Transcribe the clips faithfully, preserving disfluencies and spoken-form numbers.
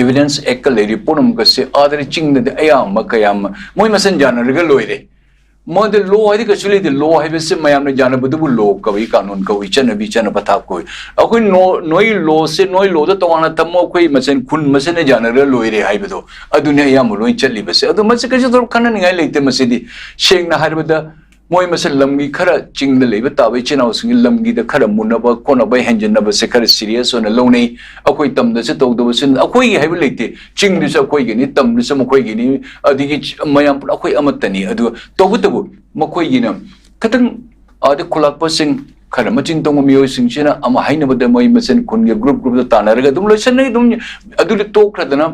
Evidence Act ꯀ ꯂꯩꯔꯤ ꯄꯨꯝꯅꯃꯛ ꯑꯁꯦ ꯑꯥꯗꯗꯤ ꯆꯤꯡꯗꯗꯤ ꯑꯌꯥꯝꯕ ꯀꯌꯥ ꯑꯃ ꯃꯣꯏ ꯃꯁꯦꯟ ꯌꯥꯅꯔꯒ ꯂꯣꯏꯔꯦ꯫ ꯃꯣꯏꯗ law ꯍꯥꯏꯗꯤ ꯀꯩꯁꯨ ꯂꯩꯇꯦ꯫ Law ꯍꯥꯏꯕꯁꯤ ꯃꯌꯥꯝꯅ ꯌꯥꯅꯕꯗꯨꯕꯨ law ꯀꯧꯏ, ꯀꯥꯅꯨꯟ ꯀꯧꯏ, ꯆꯠꯅꯕꯤ ꯆꯠꯅ ꯄꯊꯥꯞ ꯀꯧꯏ꯫ ꯑꯩꯈꯣꯏ ꯅꯣ-, ꯅꯣꯏ law ꯁꯦ ꯅꯣꯏ law ꯗ ꯇꯣꯉꯥꯟꯅ ꯊꯝꯃꯣ, ꯑꯩꯈꯣꯏ ꯃꯁꯦꯟ ꯈꯨꯟ ꯃꯁꯦꯟꯅ ꯌꯥꯅꯔꯒ ꯂꯣꯏꯔꯦ ꯍꯥꯏꯕꯗꯣ ꯑꯗꯨꯅꯤ ꯑꯌꯥꯝꯕ ꯂꯣꯏ ꯆꯠꯂꯤꯕꯁꯦ꯫ ꯑꯗꯨ ꯃꯁꯤ ꯀꯩꯁꯨ ꯊꯣꯏꯗꯣꯛ ꯈꯟꯅꯅꯤꯡꯉꯥꯏ ꯂꯩꯇꯦ꯫ ꯃꯁꯤꯗꯤ ꯁꯦꯡꯅ ꯍꯥꯏꯔꯕꯗ ꯃꯣꯏ ꯃꯁꯦꯟ ꯂꯝꯒꯤ ꯈꯔ ꯆꯤꯡꯗ ꯂꯩꯕ ꯇꯥꯕ ꯏꯆꯤꯟ ꯏꯅꯥꯎꯁꯤꯡꯒꯤ ꯂꯝꯒꯤꯗ ꯈꯔ ꯃꯨꯟꯅꯕ ꯈꯣꯠꯅꯕ ꯍꯦꯟꯖꯤꯟꯅꯕꯁꯦ ꯈꯔ serious ꯑꯣꯏꯅ ꯂꯧꯅꯩ꯫ ꯑꯩꯈꯣꯏ ꯇꯝꯗꯁꯨ ꯇꯧꯗꯕꯁꯨ ꯑꯩꯈꯣꯏꯒꯤ ꯍꯥꯏꯕ ꯂꯩꯇꯦ꯫ ꯆꯤꯡꯗꯨꯁꯨ ꯑꯩꯈꯣꯏꯒꯤꯅꯤ, ꯇꯝꯗꯨꯁꯨ ꯃꯈꯣꯏꯒꯤꯅꯤ, ꯑꯗꯒꯤ ꯃꯌꯥꯝ ꯄꯨꯂꯞ ꯑꯩꯈꯣꯏ ꯑꯃꯠꯇꯅꯤ꯫ ꯑꯗꯨꯒ ꯇꯧꯕꯇꯕꯨ ꯃꯈꯣꯏꯒꯤꯅ ꯈꯤꯇꯪ ꯑꯥꯗ ꯈꯨꯂꯥꯛꯄꯁꯤꯡ ꯈꯔ ꯃꯆꯤꯟ ꯇꯣꯡꯕ ꯃꯤꯑꯣꯏꯁꯤꯡꯁꯤꯅ ꯑꯃ ꯍꯥꯏꯅꯕꯗ ꯃꯣꯏ ꯃꯁꯦꯟ ꯈꯨꯟꯒꯤ group group ꯇ ꯇꯥꯟꯅꯔꯒ ꯑꯗꯨꯝ ꯂꯣꯏꯁꯤꯟꯅꯩ꯫ ꯑꯗꯨꯝ ꯑꯗꯨꯗꯤ ꯇꯣꯛꯈ꯭ꯔꯗꯅ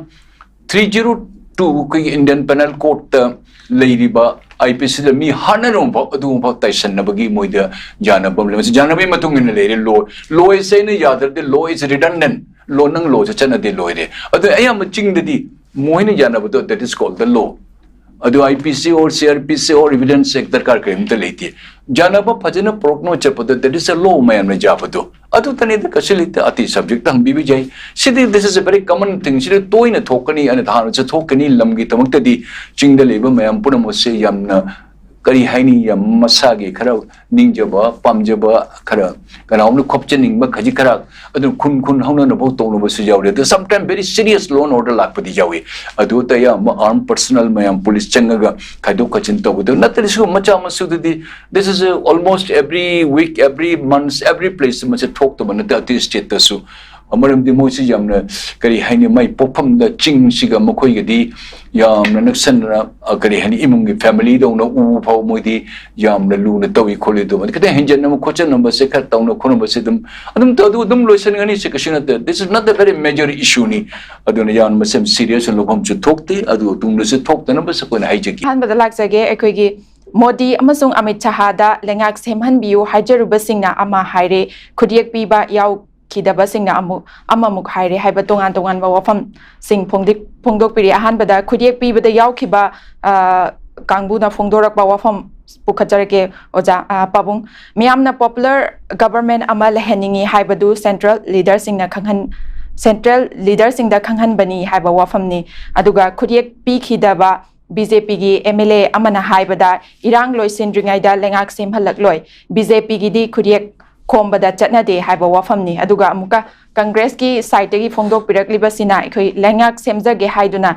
three zero two ꯑꯩꯈꯣꯏꯒꯤ Indian Penal Code ꯇ ꯂꯩꯔꯤꯕ I P C ꯗ ꯃꯤ ꯍꯥꯠꯅꯔꯝꯕ ꯐꯥꯎ ꯑꯗꯨꯒꯨꯝꯕ ꯐꯥꯎ ꯇꯥꯏꯁꯟꯅꯕꯒꯤ ꯃꯣꯏꯗ ꯌꯥꯅꯕ ꯑꯃ ꯂꯩ꯫ ꯃꯁꯤ ꯌꯥꯅꯕꯒꯤ ꯃꯇꯨꯡ ꯏꯟꯅ ꯂꯩꯔꯦ꯫ Law, law ꯁꯦ ꯑꯩꯅ ꯌꯥꯗ꯭ꯔꯗꯤ law is redundant, law ꯅꯪ law ꯁꯦ ꯆꯠꯅꯗꯦ ꯂꯣꯏꯔꯦ꯫ ꯑꯗꯨ ꯑꯌꯥꯝꯕ ꯆꯤꯡꯗꯗꯤ ꯃꯣꯏꯅ ꯌꯥꯅꯕꯗꯣ that is called the law꯫ ꯑꯗꯨ I P C or C R P C or Evidence Act ꯗꯔꯀꯥꯔ ꯀꯔꯤꯝꯇ ꯂꯩꯇꯦ꯫ ꯌꯥꯅꯕ ꯐꯖꯅ ꯄꯨꯔꯛꯅ ꯆꯠꯄꯗꯣ that is a law ꯃꯌꯥꯝꯅ ꯌꯥꯕꯗꯣ꯫ ꯑꯗꯨꯇꯅꯤꯗ ꯀꯩꯁꯨ ꯂꯩꯇꯦ꯫ ꯑꯇꯩ subject ꯇ ꯍꯪꯕꯤꯕ ꯌꯥꯏ꯫ ꯁꯤꯗꯤ this is a very common thing꯫ ꯁꯤꯗꯤ ꯇꯣꯏꯅ ꯊꯣꯛꯀꯅꯤ, ꯑꯅ ꯊꯥꯅꯁꯨ ꯊꯣꯛꯀꯅꯤ꯫ ꯂꯝꯒꯤꯗꯃꯛꯇꯗꯤ ꯆꯤꯡꯗ ꯂꯩꯕ ꯃꯌꯥꯝ ꯄꯨꯝꯅꯃꯛꯁꯦ ꯌꯥꯝꯅ ꯀꯔꯤ ꯍꯥꯏꯅꯤ, ꯌꯥꯝ ꯃꯁꯥꯒꯤ ꯈꯔ ꯅꯤꯡꯖꯕ, ꯄꯥꯝꯖꯕ, ꯈꯔ ꯀꯅꯥꯒꯨꯝꯕꯅ ꯈꯣꯞꯆꯅꯤꯡꯕ ꯈꯖꯤꯛ ꯈꯔ ꯑꯗꯨꯅ ꯈꯨꯟ ꯈꯨꯟ ꯍꯧꯅꯅꯕ ꯇꯧꯅꯕꯁꯨ ꯌꯥꯎꯔꯦ꯫ ꯑꯗꯨ sometimes very serious law and order ꯂꯥꯛꯄꯗꯤ ꯌꯥꯎꯏ꯫ ꯑꯗꯨ ꯑꯇꯩ ꯑꯌꯥꯝꯕ armed personnel ꯃꯌꯥꯝ police ꯆꯪꯉꯒ ꯈꯥꯏꯗꯣꯛ ꯈꯥꯏꯖꯤꯟ ꯇꯧꯕꯗ ꯅꯠꯇ꯭ꯔꯗꯤ ꯁꯤꯒꯨꯝꯕ ꯃꯆꯥ ꯃꯁꯨꯗꯨꯗꯤ this is almost every week, every month, every place ꯃꯁꯤ ꯊꯣꯛꯇꯕ ꯅꯠꯇꯦ ꯑꯇꯩ state ꯇꯁꯨ꯫ ꯃꯔꯝꯗꯤ ꯃꯣꯏꯁꯤ ꯌꯥꯝꯅ ꯀꯔꯤ ꯍꯥꯏꯅꯤ, ꯃꯥꯏ ꯄꯣꯛꯐꯝꯗ ꯆꯤꯡꯁꯤꯒ ꯃꯈꯣꯏꯒꯗꯤ ꯌꯥꯝꯅ ꯅꯛꯁꯟꯅꯅ, ꯑ, ꯀꯔꯤ ꯍꯥꯏꯅꯤ, ꯏꯃꯨꯡꯒꯤ family ꯗꯧꯅ ꯎꯕ ꯐꯥꯎ ꯃꯣꯏꯗꯤ ꯌꯥꯝꯅ ꯂꯨꯅ ꯇꯧꯏ ꯈꯣꯠꯂꯤ꯫ ꯑꯗꯨ ꯈꯤꯇꯪ ꯍꯦꯟꯖꯟꯅꯕ ꯈꯣꯠꯆꯟꯅꯕꯁꯦ ꯈꯔ ꯇꯧꯅ ꯈꯣꯠꯅꯕꯁꯦ ꯑꯗꯨꯝ, ꯑꯗꯨꯝ, ꯑꯗꯨ ꯑꯗꯨꯝ ꯂꯣꯏꯁꯤꯟꯒꯅꯤ꯫ ꯁꯤ ꯀꯩꯁꯨ ꯅꯠꯇꯦ, this is not a very major issue ꯅꯤ꯫ ꯑꯗꯨꯅ ꯌꯥꯝꯅ ꯃꯁꯤ serious ꯑꯣꯏꯅ ꯂꯧꯐꯝꯁꯨ ꯊꯣꯛꯇꯦ꯫ ꯑꯗꯨ ꯇꯨꯡꯗꯁꯨ ꯊꯣꯛꯇꯅꯕꯁꯨ ꯑꯩꯈꯣꯏꯅ ꯍꯥꯏꯖꯒꯦ꯫ ꯑꯍꯥꯟꯕꯗ ꯂꯥꯛꯆꯒꯦ꯫ ꯑꯩꯈꯣꯏꯒꯤ ꯃꯣꯗꯤ ꯑꯃꯁꯨꯡ ꯑꯃꯤꯠ ꯁꯍꯥꯗ ꯂꯩꯉꯥꯛ ꯁꯦꯝꯍꯟꯕꯤꯌꯨ ꯍꯥꯏꯖꯔꯨꯕꯁꯤꯡꯅ ꯑꯃ ꯍꯥꯏꯔꯦ, ꯈꯨꯠꯌꯦꯛ ꯄꯤꯕ ꯌꯥꯎꯈꯤꯗꯕꯁꯤꯡꯅ ꯑꯃꯨꯛ ꯑꯃꯃꯨꯛ ꯍꯥꯏꯔꯦ ꯍꯥꯏꯕ ꯇꯣꯉꯥꯟ ꯇꯣꯉꯥꯟꯕ ꯋꯥꯐꯝꯁꯤꯡ ꯐꯣꯡꯗꯤꯛ-, ꯐꯣꯡꯗꯣꯛꯄꯤꯔꯤ꯫ ꯑꯍꯥꯟꯕꯗ ꯈꯨꯠꯌꯦꯛ ꯄꯤꯕꯗ ꯌꯥꯎꯈꯤꯕ, ꯑ, ꯀꯥꯡꯕꯨꯅ ꯐꯣꯡꯗꯣꯔꯛꯄ ꯋꯥꯐꯝ ꯄꯨꯈꯠꯆꯔꯛꯀꯦ, ꯑꯣꯖꯥ, ꯑ, ꯄꯥꯕꯨꯡ꯫ ꯃꯤꯌꯥꯝꯅ popular government ꯑꯃ ꯂꯩꯍꯟꯅꯤꯡꯏ ꯍꯥꯏꯕꯗꯨ central leader ꯁꯤꯡꯅ ꯈꯪꯍꯟ-, ꯁꯦꯟꯇ꯭ꯔꯦꯜ ꯂꯤꯗꯔꯁꯤꯡꯗ ꯈꯪꯍꯟꯕꯅꯤ ꯍꯥꯏꯕ ꯋꯥꯐꯝꯅꯤ꯫ ꯑꯗꯨꯒ ꯈꯨꯠꯌꯦꯛ ꯄꯤꯈꯤꯗꯕ ꯕꯤ ꯖꯦ ꯄꯤꯒꯤ ꯑꯦꯝ ꯑꯦꯜ ꯑꯦ ꯑꯃꯅ ꯍꯥꯏꯕꯗ, ꯏꯔꯥꯡ ꯂꯣꯏꯁꯤꯟꯗ꯭ꯔꯤꯉꯩꯗ ꯂꯩꯉꯥꯛ ꯁꯦꯝꯍꯜꯂꯛꯂꯣꯏ, ꯕꯤ ꯖꯦ ꯄꯤꯒꯤꯗꯤ ꯈꯨꯠꯌꯦꯛ ꯈꯣꯝꯕꯗ ꯆꯠꯅꯗꯦ ꯍꯥꯏꯕ ꯋꯥꯐꯝꯅꯤ꯫ ꯑꯗꯨꯒ ꯑꯃꯨꯛꯀ ꯀꯪꯒ꯭ꯔꯦꯁꯀꯤ ꯁꯥꯏꯠꯇꯒꯤ ꯐꯣꯡꯗꯣꯛꯄꯤꯔꯛꯂꯤꯕꯁꯤꯅ ꯑꯩꯈꯣꯏ ꯂꯩꯉꯥꯛ ꯁꯦꯝꯖꯒꯦ ꯍꯥꯏꯗꯨꯅ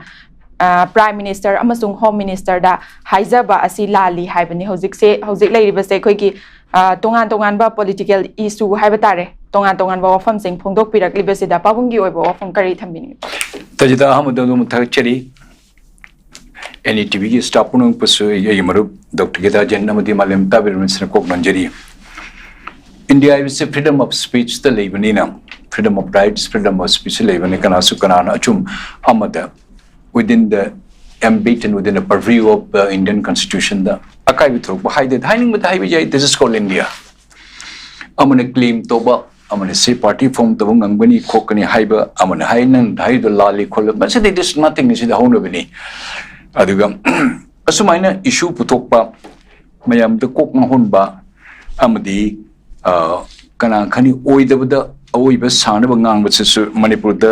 ꯄ꯭ꯔꯥꯏꯝ ꯃꯤꯅꯤꯁꯇꯔ ꯑꯃꯁꯨꯡ ꯍꯣꯝ ꯃꯤꯅꯤꯁꯇꯔꯗ ꯍꯥꯏꯖꯕ ꯑꯁꯤ ꯂꯥꯜꯂꯤ ꯍꯥꯏꯕꯅꯤ꯫ ꯍꯧꯖꯤꯛꯁꯦ, ꯍꯧꯖꯤꯛ ꯂꯩꯔꯤꯕꯁꯦ ꯑꯩꯈꯣꯏꯒꯤ ꯑ, ꯇꯣꯉꯥꯟ ꯇꯣꯉꯥꯟꯕ ꯄꯣꯂꯤꯇꯤꯀꯦꯜ ꯏꯁꯨ ꯍꯥꯏꯕ ꯇꯥꯔꯦ, ꯇꯣꯉꯥꯟ ꯇꯣꯉꯥꯟꯕ ꯋꯥꯐꯝꯁꯤꯡ ꯐꯣꯡꯗꯣꯛꯄꯤꯔꯛꯂꯤꯕꯁꯤꯗ ꯄꯥꯕꯨꯡꯒꯤ ꯑꯣꯏꯕ ꯋꯥꯐꯝ ꯀꯔꯤ ꯊꯝꯕꯤꯅꯤꯡꯉꯤ? ꯇꯖꯤꯗ ꯑꯍꯥꯟꯕꯗ ꯑꯗꯨꯝ ꯊꯥꯒꯠꯆꯔꯤ꯫ ꯑꯦꯟ ꯏ ꯇꯤ ꯚꯤꯒꯤ ꯁ꯭ꯇꯥꯐ ꯄꯨꯝꯅꯃꯛꯄꯨꯁꯨ ꯑꯩ, ꯑꯩꯒꯤ ꯃꯔꯨꯞ ꯗꯣꯛꯇꯔ ꯒꯤꯇꯥ ꯖꯦꯟ ꯑꯃꯗꯤ ꯃꯥꯂꯦꯝ ꯇꯥꯕꯤꯔꯕꯁꯤꯡꯅ ꯀꯣꯛ ꯅꯣꯟꯖꯔꯤ꯫ ꯏꯟꯗꯤꯌꯥ ꯍꯥꯏꯕꯁꯤ freedom of speech ꯇ ꯂꯩꯕꯅꯤꯅ, freedom of rights, freedom of speech ꯇ ꯂꯩꯕꯅꯤ, ꯀꯅꯥꯁꯨ ꯀꯅꯥꯅ ꯑꯆꯨꯝ ꯑꯃꯗ within the ambit and within the purview of the Indian Constitution ꯗ ꯑꯀꯥꯏꯕ ꯊꯣꯛꯄ ꯍꯥꯏꯗꯦ꯫ ꯍꯥꯏꯅꯤꯡꯕꯗ ꯍꯥꯏꯕ ꯌꯥꯏ, this is called India꯫ ꯑꯃꯅ ꯀ꯭ꯂꯦꯝ ꯇꯧꯕ, ꯑꯃꯅ ꯁꯤ ꯄꯥꯔꯇꯤ ꯐꯣꯝ ꯇꯧꯕ ꯉꯝꯒꯅꯤ ꯈꯣꯠꯀꯅꯤ ꯍꯥꯏꯕ, ꯑꯃꯅ ꯍꯥꯏ ꯅꯪ ꯍꯥꯏꯗꯣ ꯂꯥꯜꯂꯤ ꯈꯣꯠꯂꯤ, ꯃꯁꯤꯗꯤ this nothing, ꯁꯤꯗ ꯍꯧꯅꯕꯅꯤ꯫ ꯑꯗꯨꯒ ꯑꯁꯨꯃꯥꯏꯅ ꯏꯁꯨ ꯄꯨꯊꯣꯛꯄ, ꯃꯌꯥꯝꯗ ꯀꯣꯛ ꯉꯥꯎꯍꯟꯕ ꯑꯃꯗꯤ, ꯑ, ꯀꯅꯥ ꯈꯪꯅꯤ ꯑꯣꯏꯗꯕꯗ ꯑꯑꯣꯏꯕ ꯁꯥꯅꯕ ꯉꯥꯡꯕꯁꯤꯁꯨ ꯃꯅꯤꯄꯨꯔꯗ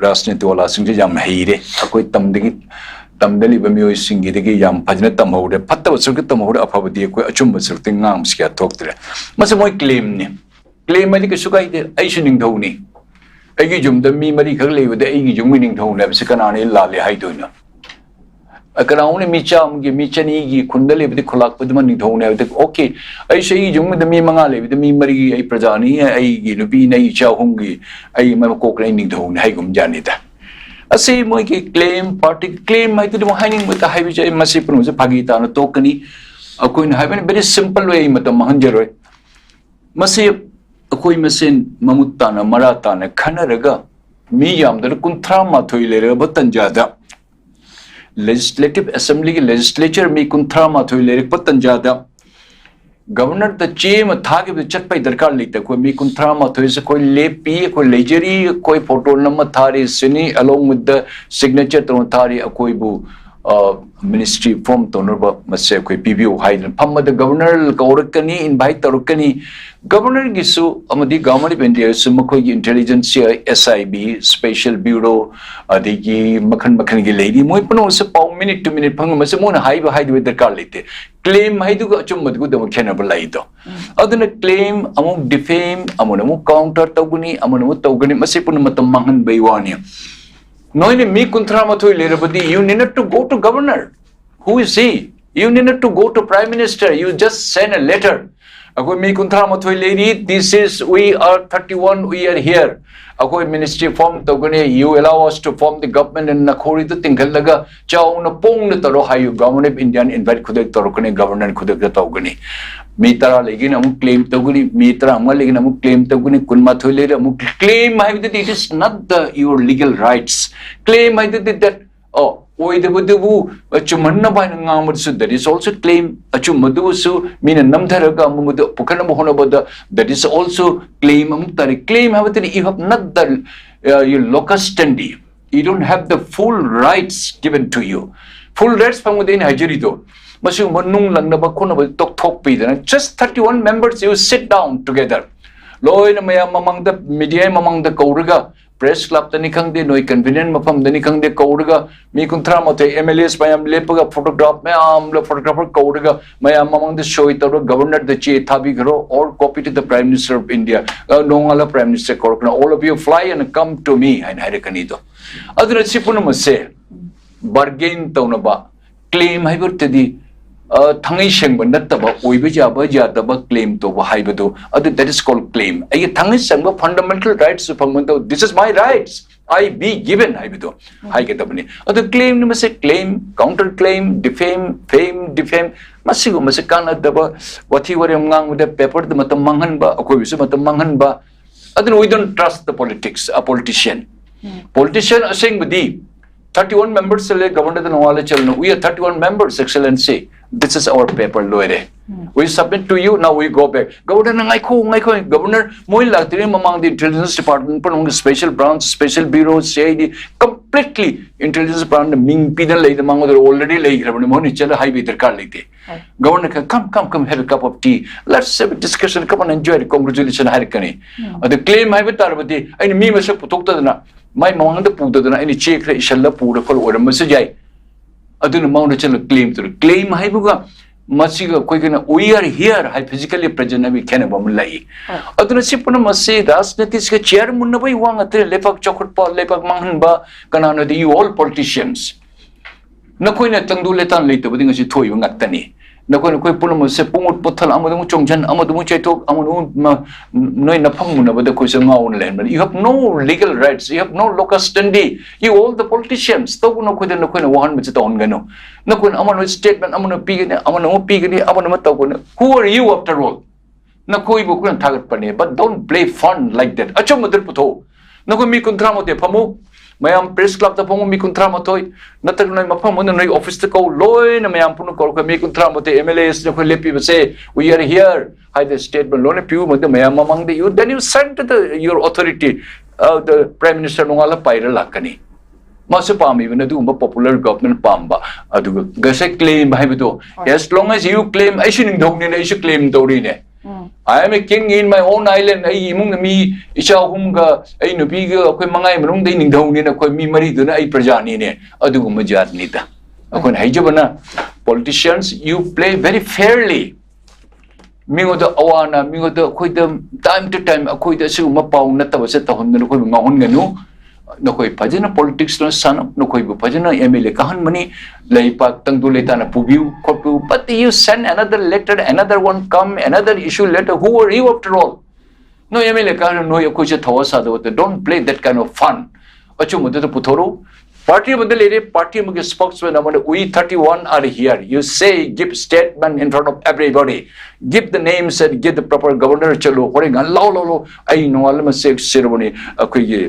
ꯔꯥꯖꯅꯤꯇꯤ ꯋꯥꯂꯥꯁꯤꯡꯁꯦ ꯌꯥꯝ ꯍꯩꯔꯦ꯫ ꯑꯩꯈꯣꯏ ꯇꯝꯗꯒꯤ, ꯇꯝꯗ ꯂꯩꯕ ꯃꯤꯑꯣꯏꯁꯤꯡꯒꯤꯗꯒꯤ ꯌꯥꯝ ꯐꯖꯅ ꯇꯝꯍꯧꯔꯦ꯫ ꯐꯠꯇꯕ ꯁꯔꯨꯛꯇ ꯇꯝꯍꯧꯔꯦ, ꯑꯐꯕꯗꯤ ꯑꯩꯈꯣꯏ ꯑꯆꯨꯝꯕ ꯁꯔꯨꯛꯇ ꯉꯥꯡꯕꯁꯤ ꯀꯌꯥ ꯊꯣꯛꯇ꯭ꯔꯦ꯫ ꯃꯁꯤ ꯃꯣꯏ ꯀ꯭ꯂꯦꯝꯅꯤ꯫ ꯀ꯭ꯂꯦꯝ ꯍꯥꯏꯗꯤ ꯀꯩꯁꯨ ꯀꯥꯏꯗꯦ, ꯑꯩꯁꯨ ꯅꯤꯡꯊꯧꯅꯤ, ꯑꯩꯒꯤ ꯌꯨꯝꯗ ꯃꯤ ꯃꯔꯤꯈꯛ ꯂꯩꯕꯗ ꯑꯩꯒꯤ ꯌꯨꯝꯒꯤ ꯅꯤꯡꯊꯧꯅꯤ ꯍꯥꯏꯕꯁꯤ ꯀꯅꯥꯅ ꯂꯥꯜꯂꯦ ꯍꯥꯏꯗꯣꯏꯅꯣ? ꯑ, ꯀꯅꯥꯒꯨꯝꯕꯅ ꯃꯤ ꯆꯥꯝꯃꯒꯤ, ꯃꯤ ꯆꯅꯤꯒꯤ ꯈꯨꯟꯗ ꯂꯩꯕꯗꯤ ꯈꯨꯂꯥꯛꯄꯗꯨꯃ ꯅꯤꯡꯊꯧꯅꯦ ꯍꯥꯏꯕꯗꯤ, okay, ꯑꯩꯁꯨ ꯑꯩꯒꯤ ꯌꯨꯝꯗ ꯃꯤ ꯃꯉꯥ ꯂꯩꯕꯗ ꯃꯤ ꯃꯔꯤꯒꯤ ꯑꯩ ꯄ꯭ꯔꯖꯥꯅꯤ, ꯑꯩꯒꯤ ꯅꯨꯄꯤꯅ ꯑꯩ ꯏꯆꯥ ꯑꯍꯨꯝꯒꯤ ꯑꯩ ꯃꯀꯣꯛꯅ ꯑꯩ ꯅꯤꯡꯊꯧꯅꯤ ꯍꯥꯏꯒꯨꯝ ꯖꯥꯠꯅꯤꯗ꯫ ꯑꯁꯤ ꯃꯣꯏꯒꯤ ꯀ꯭ꯂꯦꯝ, ꯄꯥꯔꯇꯤ ꯀ꯭ꯂꯦꯝ ꯍꯥꯏꯗꯨꯗꯤ ꯑꯃꯨꯛ ꯍꯥꯏꯅꯤꯡꯕꯗ ꯍꯥꯏꯕꯁꯦ ꯑꯩ ꯃꯁꯤ ꯄꯨꯝꯅꯃꯛꯁꯦ ꯐꯥꯒꯤ ꯇꯥꯅ ꯇꯣꯛꯀꯅꯤ꯫ ꯑꯩꯈꯣꯏꯅ ꯍꯥꯏꯕꯅꯤ, very simple way, ꯑꯩ ꯃꯇꯝ ꯃꯥꯡꯍꯟꯖꯔꯣꯏ꯫ ꯃꯁꯤ ꯑꯩꯈꯣꯏ ꯃꯁꯦꯟ ꯃꯃꯨꯠ ꯇꯥꯅ, ꯃꯔꯥ ꯇꯥꯅ ꯈꯟꯅꯔꯒ, ꯃꯤ ꯌꯥꯝꯗꯅ ꯀꯨꯟꯊ꯭ꯔꯥ ꯃꯥꯊꯣꯏ ꯂꯩꯔꯕ ꯇꯟꯖꯥꯗ, Legislative Assembly ꯒꯤ legislature ꯃꯤ ꯀꯨꯟꯊ꯭ꯔꯥ ꯃꯥꯊꯣꯏ ꯂꯩꯔꯛꯄ ꯇꯟꯖꯥꯗ, ꯒꯕꯔꯅꯔꯗ ꯆꯦ ꯑꯃ ꯊꯥꯈꯤꯕꯗ ꯆꯠꯄꯩ ꯗꯔꯀꯥꯔ ꯂꯩꯇꯦ꯫ ꯑꯩꯈꯣꯏ ꯃꯤ ꯀꯨꯟꯊ꯭ꯔꯥ ꯃꯥꯊꯣꯏꯁꯦ ꯑꯩꯈꯣꯏ ꯂꯦꯞꯄꯤ, ꯑꯩꯈꯣꯏ ꯂꯩꯖꯔꯤ, ꯑꯩꯈꯣꯏ ꯐꯣꯇꯣ ꯅꯝꯃ ꯊꯥꯔꯤ, ꯁꯤꯅꯤ, along with the signature ꯇꯧꯔ ꯊꯥꯔꯤ꯫ ꯑꯩꯈꯣꯏꯕꯨ ꯃꯤꯅꯤꯁꯇ꯭ꯔꯤ ꯐꯣꯝ ꯇꯧꯅꯕ ꯃꯁꯦ ꯑꯩꯈꯣꯏ ꯄꯤꯕꯤꯌꯨ ꯍꯥꯏꯗꯅ ꯐꯝꯕꯗ ꯒꯕꯔꯅꯔ ꯀꯧꯔꯛꯀꯅꯤ, ꯏꯟꯚꯥꯏꯠ ꯇꯧꯔꯛꯀꯅꯤ꯫ ꯒꯕꯔꯅꯔꯒꯤꯁꯨ ꯑꯃꯗꯤ ꯒꯚꯔꯟꯃꯦꯟꯠ ꯑꯣꯐ ꯏꯟꯗꯤꯌꯥꯁꯨ ꯃꯈꯣꯏꯒꯤ ꯏꯟꯇꯦꯂꯤꯖꯦꯟꯁꯤꯌꯥ, ꯑꯦꯁ ꯑꯥꯏ ꯕꯤ, ꯁ꯭ꯄꯦꯁꯦꯜ ꯕ꯭ꯌꯨꯔꯣ, ꯑꯗꯒꯤ ꯃꯈꯜ ꯃꯈꯜꯒꯤ ꯂꯩꯔꯤ꯫ ꯃꯣꯏ ꯄꯨꯝꯅꯃꯛꯁꯦ ꯄꯥꯎ ꯃꯤꯅꯤꯠ ꯇꯨ ꯃꯤꯅꯤꯠ ꯐꯪꯕ ꯃꯁꯦ ꯃꯣꯏꯅ ꯍꯥꯏꯕ ꯍꯥꯏꯗꯕ ꯗꯔꯀꯥꯔ ꯂꯩꯇꯦ꯫ ꯀ꯭ꯂꯦꯝ ꯍꯥꯏꯗꯨꯒ ꯑꯆꯨꯝꯕꯗꯨꯒꯗꯕ ꯈꯦꯠꯅꯕ ꯂꯩꯗꯣ꯫ ꯑꯗꯨꯅ ꯀ꯭ꯂꯦꯝ ꯑꯃꯨꯛ ꯗꯤꯐꯦꯝ, ꯑꯃꯅ ꯑꯃꯨꯛ ꯀꯥꯎꯟꯇꯔ ꯇꯧꯒꯅꯤ, ꯑꯃꯅ ꯑꯃꯨꯛ ꯇꯧꯒꯅꯤ, ꯃꯁꯤ ꯄꯨꯝꯅ ꯃꯇꯝ ꯃꯥꯡꯍꯟꯕꯩ ꯋꯥꯅꯤ꯫ ꯅꯣꯏꯅ ꯃꯤ ꯀꯨꯟꯊ꯭ꯔꯥ ꯃꯥꯊꯣꯏ ꯂꯩꯔꯕꯗꯤ, you need not to go to governor. Who is he? You need not to go to prime minister. You just send a letter. ꯑꯩꯈꯣꯏ ꯃꯤ ꯀꯨꯟꯊ꯭ꯔꯥ ꯃꯥꯊꯣꯏ ꯂꯩꯔꯤ, this is, we are thirty one, we are here. ꯑꯩꯈꯣꯏ ministry form ꯇꯧꯒꯅꯤ, you allow us to form the government, and ꯅꯈꯣꯔꯤꯗꯨ ꯇꯤꯡꯈꯠꯂꯒ ꯆꯥꯎꯅ ꯄꯣꯡꯅ ꯇꯧꯔꯣ ꯍꯥꯏꯌꯨ꯫ Government of Indian invite ꯈꯨꯗꯛ ꯇꯧꯔꯛꯀꯅꯤ, ꯒꯕꯔꯅꯔ ꯈꯨꯗꯛꯇ ꯇꯧꯒꯅꯤ꯫ ꯃꯤ ꯇꯔꯥ ꯂꯩꯒꯅꯤ, ꯑꯃꯨꯛ ꯀ꯭ꯂꯦꯝ ꯇꯧꯒꯅꯤ, ꯃꯤ ꯇꯔꯥꯃꯉꯥ ꯂꯩꯒꯅꯤ, ꯑꯃꯨꯛ ꯀ꯭ꯂꯦꯝ ꯇꯧꯒꯅꯤ, ꯀꯨꯟꯃꯥꯊꯣꯏ ꯂꯩꯔꯦ, ꯑꯃꯨꯛ ꯀ꯭ꯂꯦꯝ ꯍꯥꯏꯕꯗꯨꯗꯤ it is not the your legal rights. Claim ꯍꯥꯏꯗꯨꯗꯤ that, ꯑꯣ, ꯑꯣꯏꯗꯕꯗꯨꯕꯨ ꯆꯨꯝꯍꯟꯅꯕ ꯍꯥꯏꯅ ꯉꯥꯡꯕꯗꯨꯁꯨ that is also claim. ꯑꯆꯨꯝꯕꯗꯨꯕꯨꯁꯨ ꯃꯤꯅ ꯅꯝꯊꯔꯒ ꯑꯃꯨꯛ ꯃꯗꯨ ꯄꯨꯈꯠꯅꯕ ꯍꯣꯠꯅꯕꯗ that is also claim ꯑꯃꯨꯛ ꯇꯥꯔꯦ꯫ ꯀ꯭ꯂꯦꯝ ꯍꯥꯏꯕꯗꯨꯅ you have not the, uh, your locus standi, you don't have the full rights given to you. Full rights ꯐꯪꯕꯗꯤ ꯑꯩꯅ ꯍꯥꯏꯖꯔꯤꯗꯣ, ꯃꯁꯤꯒꯨꯝꯕ ꯅꯨꯡ ꯂꯪꯅꯕ ꯈꯣꯠꯅꯕ ꯇꯣꯛꯊꯣꯛꯄꯤꯗꯅ just thirty one members, you sit down together. ꯂꯣꯏꯅ ꯃꯌꯥꯝ ꯃꯃꯥꯡꯗ, ꯃꯤꯗꯤꯌꯥ ꯃꯃꯥꯡꯗ ꯀꯧꯔꯒ, ꯄ꯭ꯔꯦꯁ ꯀ꯭ꯂꯕꯇꯅꯤ ꯈꯪꯗꯦ, ꯅꯣꯏ ꯀꯟꯚꯤꯅꯤꯌꯟ ꯃꯐꯝꯗꯅꯤ ꯈꯪꯗꯦ, ꯀꯧꯔꯒ ꯃꯤ ꯀꯨꯟꯊ꯭ꯔꯥ ꯃꯥꯊꯣꯏ ꯑꯦꯝ ꯑꯦꯜ ꯑꯦꯁ ꯃꯌꯥꯝ ꯂꯦꯞꯄꯒ ꯐꯣꯇꯣꯒ꯭ꯔꯥꯐ ꯃꯌꯥꯝ, ꯐꯣꯇꯣꯒ꯭ꯔꯥꯐꯔ ꯀꯧꯔꯒ ꯃꯌꯥꯝ ꯃꯃꯥꯡꯗ ꯁꯣꯏ ꯇꯧꯔꯒ ꯒꯕꯔꯅꯔꯗ ꯆꯦ ꯊꯥꯕꯤꯈ꯭ꯔꯣ, or copy to the Prime Minister of India. ꯑ, ꯅꯣꯡꯉꯥꯜꯂ ꯄ꯭ꯔꯥꯏꯝ ꯃꯤꯅꯤꯁꯇꯔ ꯀꯧꯔꯛꯀꯅ, all of you fly and come to me ꯍꯥꯏꯅ ꯍꯥꯏꯔꯛꯀꯅꯤꯗꯣ꯫ ꯑꯗꯨꯅ ꯁꯤ ꯄꯨꯝꯅꯃꯛꯁꯦ ꯕꯥꯔꯒꯦꯟ ꯇꯧꯅꯕ, ꯀ꯭ꯂꯦꯝ ꯍꯥꯏꯕꯗꯨꯗꯤ, ꯑ, ꯊꯥꯡꯉꯩ ꯁꯦꯡꯕ ꯅꯠꯇꯕ, ꯑꯣꯏꯕ ꯌꯥꯕ ꯌꯥꯗꯕ ꯀ꯭ꯂꯦꯝ ꯇꯧꯕ ꯍꯥꯏꯕꯗꯨ, ꯑꯗꯨ that is called claim. ꯑꯩꯒꯤ ꯊꯥꯡꯉꯩ ꯁꯦꯡꯕ ꯐꯟꯗꯥꯃꯦꯟꯇꯦꯜ ꯔꯥꯏꯠꯁ ꯐꯪꯕ ꯃꯊꯧ, this is my rights, I be given ꯍꯥꯏꯕꯗꯣ ꯍꯥꯏꯒꯗꯕꯅꯤ꯫ ꯑꯗꯨ ꯀ꯭ꯂꯦꯝꯅꯤ ꯃꯁꯦ, claim, counter claim, defame, ꯐꯦꯝ, defame, ꯃꯁꯤꯒꯨꯝꯕꯁꯦ ꯀꯥꯟꯅꯗꯕ ꯋꯥꯊꯤ ꯋꯥꯔꯦꯝ ꯉꯥꯡꯕꯗ, ꯄꯦꯄꯔꯗ ꯃꯇꯝ ꯃꯥꯡꯍꯟꯕ, ꯑꯩꯈꯣꯏꯕꯨꯁꯨ ꯃꯇꯝ ꯃꯥꯡꯍꯟꯕ꯫ ꯑꯗꯨꯅ we don't trust the politics, a politician. Politician ꯑꯁꯦꯡꯕꯗꯤ thirty one members ꯆꯠꯂꯦ, ꯒꯕꯔꯅꯔꯗ ꯅꯣꯡꯉꯥꯜꯂ ꯆꯠꯂꯅ, we are thirty one members, Excellency. This is our paper, ꯂꯣꯏꯔꯦ. We submit to you, now we go back. Governor ꯅ ꯉꯥꯏꯈꯣ, ꯉꯥꯏꯈꯣ, Governor ꯃꯣꯏ ꯂꯥꯛꯇ꯭ꯔꯤꯉꯩ ꯃꯃꯥꯡꯗ intelligence department ꯄꯨꯝꯅꯃꯛ special branch, special bureau, C I D, completely intelligence department ꯅ ꯃꯤꯡ ꯄꯤꯗꯅ ꯂꯩꯗ ꯃꯉꯣꯟꯗ already ꯂꯩꯈ꯭ꯔꯕꯅꯤ, ꯃꯣꯏꯅ ꯆꯠꯂ ꯍꯥꯏꯕꯒꯤ ꯗꯔꯀꯥꯔ ꯂꯩꯇꯦ꯫ Governor ꯅ, "Come, come, come, have a cup of tea. Let's have a discussion. Come on, enjoy the congratulation," ꯍꯥꯏꯔꯛꯀꯅꯤ꯫ ꯑꯗ claim ꯍꯥꯏꯕ ꯇꯥꯔꯕꯗꯤ ꯑꯩꯅ ꯃꯤ ꯃꯁꯛ ꯄꯨꯊꯣꯛꯇꯗꯅ, ꯃꯥꯏ ꯃꯃꯥꯡꯗ ꯄꯨꯗꯗꯅ ꯑꯩꯅ ꯆꯦ ꯈꯔ ꯏꯁꯜꯂ ꯄꯨꯔ ꯈꯣꯠꯂ ꯑꯣꯏꯔꯝꯕꯁꯨ ꯌꯥꯏ꯫ ꯑꯗꯨꯅ ꯃꯉꯣꯟꯗ ꯆꯠꯂ claim ꯇꯧꯔꯦ꯫ Claim ꯍꯥꯏꯕꯒ ꯃꯁꯤꯒ ꯑꯩꯈꯣꯏꯒꯤꯅ "We are here" high, physically present ꯍꯥꯏꯕꯒꯤ ꯈꯦꯠꯅꯕ ꯑꯃ ꯂꯩ꯫ ꯑꯗꯨꯅ ꯁꯤ ꯄꯨꯝꯅꯃꯛꯁꯤ ꯔꯥꯖꯅꯤꯇꯤꯁꯤꯒ chair ꯃꯨꯟꯅꯕꯒꯤ ꯋꯥ ꯉꯥꯛꯇꯅ, ꯂꯩꯕꯥꯛ ꯆꯥꯎꯈꯠꯄ, ꯂꯩꯕꯥꯛ ꯃꯥꯡꯍꯟꯕ ꯀꯅꯥꯅꯣꯗꯤ you all politicians꯫ ꯅꯈꯣꯏꯅ ꯇꯪꯗꯨ ꯂꯩꯇꯥꯟ ꯂꯩꯇꯕꯗꯤ ꯉꯁꯤ ꯊꯣꯛꯏꯕ ꯉꯥꯛꯇꯅꯤ꯫ ꯅꯈꯣꯏ, ꯅꯈꯣꯏ ꯄꯨꯝꯅꯃꯛꯁꯦ ꯄꯨꯡꯃꯨꯠ ꯄꯨꯠꯊꯜ, ꯑꯃꯗ ꯑꯃꯨꯛ ꯆꯣꯡꯁꯤꯟ, ꯑꯃꯗ ꯑꯃꯨꯛ ꯆꯩꯊꯣꯛ, ꯑꯃꯗ ꯑꯃꯨꯛ ꯃ-, ꯅꯣꯏ ꯅꯐꯝ ꯃꯨꯟꯅꯕꯗ ꯑꯩꯈꯣꯏꯁꯨ ꯉꯥꯎꯅ ꯂꯩꯔꯝꯕꯅꯤ꯫ You have no legal rights, you have no locus standi, you all the politicians꯫ ꯇꯧꯒꯅꯨ, ꯑꯩꯈꯣꯏꯗ ꯅꯈꯣꯏꯅ ꯋꯥꯍꯟꯕꯁꯦ ꯇꯧꯍꯟꯒꯅꯨ꯫ ꯅꯈꯣꯏꯅ ꯑꯃꯅ statement ꯑꯃꯅ ꯄꯤꯒꯅꯤ, ꯑꯃꯅ ꯑꯃ ꯄꯤꯒꯅꯤ, ꯑꯃꯅ ꯑꯃ ꯇꯧꯒꯅꯤ꯫ Who are you after all? ꯅꯈꯣꯏꯕꯨ ꯑꯩꯈꯣꯏꯅ ꯊꯥꯒꯠꯄꯅꯦ, but don't play fun like that꯫ ꯑꯆꯨꯝꯕꯗꯨ ꯄꯨꯊꯣꯛꯎ꯫ ꯅꯈꯣꯏ ꯃꯤ ꯀꯨꯟꯊ꯭ꯔꯥ ꯃꯊꯣꯏ ꯐꯝꯃꯨ, ꯃꯌꯥꯝ press club ꯇ ꯐꯝꯃꯨ, ꯃꯤ ꯀꯨꯟꯊ꯭ꯔꯥ ꯃꯊꯣꯏ, ꯅꯠꯇ꯭ꯔꯒ ꯅꯣꯏ ꯃꯐꯝ ꯑꯃꯗ ꯅꯣꯏ office ꯇ ꯀꯧ, ꯂꯣꯏꯅ ꯃꯌꯥꯝ ꯄꯨꯟꯅ ꯀꯧꯔꯒ, "ꯃꯤ ꯀꯨꯟꯊ꯭ꯔꯥ ꯃꯊꯣꯏ M L As ꯅꯈꯣꯏ ꯂꯦꯞꯄꯤꯕꯁꯦ, we are here" ꯍꯥꯏꯗꯅ statement ꯂꯣꯏꯅ ꯄꯤꯌꯨ꯫ ꯃꯗꯨ ꯃꯌꯥꯝ ꯃꯃꯥꯡꯗ you, then you send to the, your authority, uh, the Prime Minister ꯅꯣꯡꯉꯥꯜꯂ ꯄꯥꯏꯔ ꯂꯥꯛꯀꯅꯤ꯫ ꯃꯥꯁꯨ ꯄꯥꯝꯃꯤꯕꯅ ꯑꯗꯨꯒꯨꯝꯕ popular government ꯄꯥꯝꯕ꯫ ꯑꯗꯨꯒ ꯉꯁꯥꯏ claim ꯍꯥꯏꯕꯗꯣ, as long as you claim, ꯑꯩꯁꯨ ꯅꯤꯡꯊꯧꯅꯤꯅ ꯑꯩꯁꯨ claim ꯇꯧꯔꯤꯅꯦ꯫ "I am a king in my own island." ꯑꯩꯒꯤ ꯏꯃꯨꯡꯗ ꯃꯤ ꯏꯆꯥ ꯑꯍꯨꯝꯒ ꯑꯩ ꯅꯨꯄꯤꯒ ꯑꯩꯈꯣꯏ ꯃꯉꯥꯒꯤ ꯃꯅꯨꯡꯗ ꯑꯩ ꯅꯤꯡꯊꯧꯅꯤꯅ ꯑꯩꯈꯣꯏ ꯃꯤ ꯃꯔꯤꯗꯨꯅ ꯑꯩ ꯄ꯭ꯔꯖꯥꯅꯤꯅꯦ꯫ ꯑꯗꯨꯒꯨꯝꯕ ꯖꯥꯠꯅꯤꯗ ꯑꯩꯈꯣꯏꯅ ꯍꯩꯖꯕꯅ꯫ Politicians, you play very fairly꯫ ꯃꯤꯉꯣꯟꯗ ꯑꯋꯥꯅ, ꯃꯤꯉꯣꯟꯗ ꯑꯩꯈꯣꯏꯗ time to time ꯑꯩꯈꯣꯏꯗ ꯑꯁꯤꯒꯨꯝꯕ ꯄꯥꯎ ꯅꯠꯇꯕꯁꯦ ꯇꯧꯍꯟꯗꯅ ꯑꯩꯈꯣꯏꯕꯨ ꯉꯥꯎꯍꯟꯒꯅꯨ꯫ ꯅꯈꯣꯏ ꯐꯖꯅ politics ꯇ ꯁꯥꯟꯅꯧ, ꯅꯈꯣꯏꯕꯨ ꯐꯖꯅ M L A ꯀꯥꯍꯟꯕꯅꯤ, ꯂꯩꯄꯥꯛ ꯇꯪꯗꯨ ꯂꯩꯇꯥꯅ ꯄꯨꯕꯤꯌꯨ ꯈꯣꯠꯄꯤꯌꯨ, but you send another letter, another one come, another issue letter, who are you after all? ꯅꯣꯏ M L A ꯀꯥꯍꯟꯅ ꯅꯣꯏ ꯑꯩꯈꯣꯏꯁꯦ ꯊꯋꯥ ꯁꯥꯗꯕꯗ, don't play that kind of fun꯫ ꯑꯆꯨꯝꯕꯗꯨꯗ ꯄꯨꯊꯣꯔꯛꯎ꯫ Party ꯑꯃꯗ ꯂꯩꯔꯦ, party ꯑꯃꯒꯤ spokesman ꯑꯃꯅ, "We thirty-one are here. You say, give statement in front of everybody. Give the names and give the proper governor." ꯆꯠꯂꯣ, ꯍꯣꯔꯦꯟ ꯉꯥꯏꯍꯥꯛ ꯂꯥꯎ ꯂꯥꯎ ꯂꯥꯎ, "ꯑꯩ ꯅꯣꯡꯉꯥꯜꯂ ꯃꯁꯦ ceremony, ꯑꯩꯈꯣꯏꯒꯤ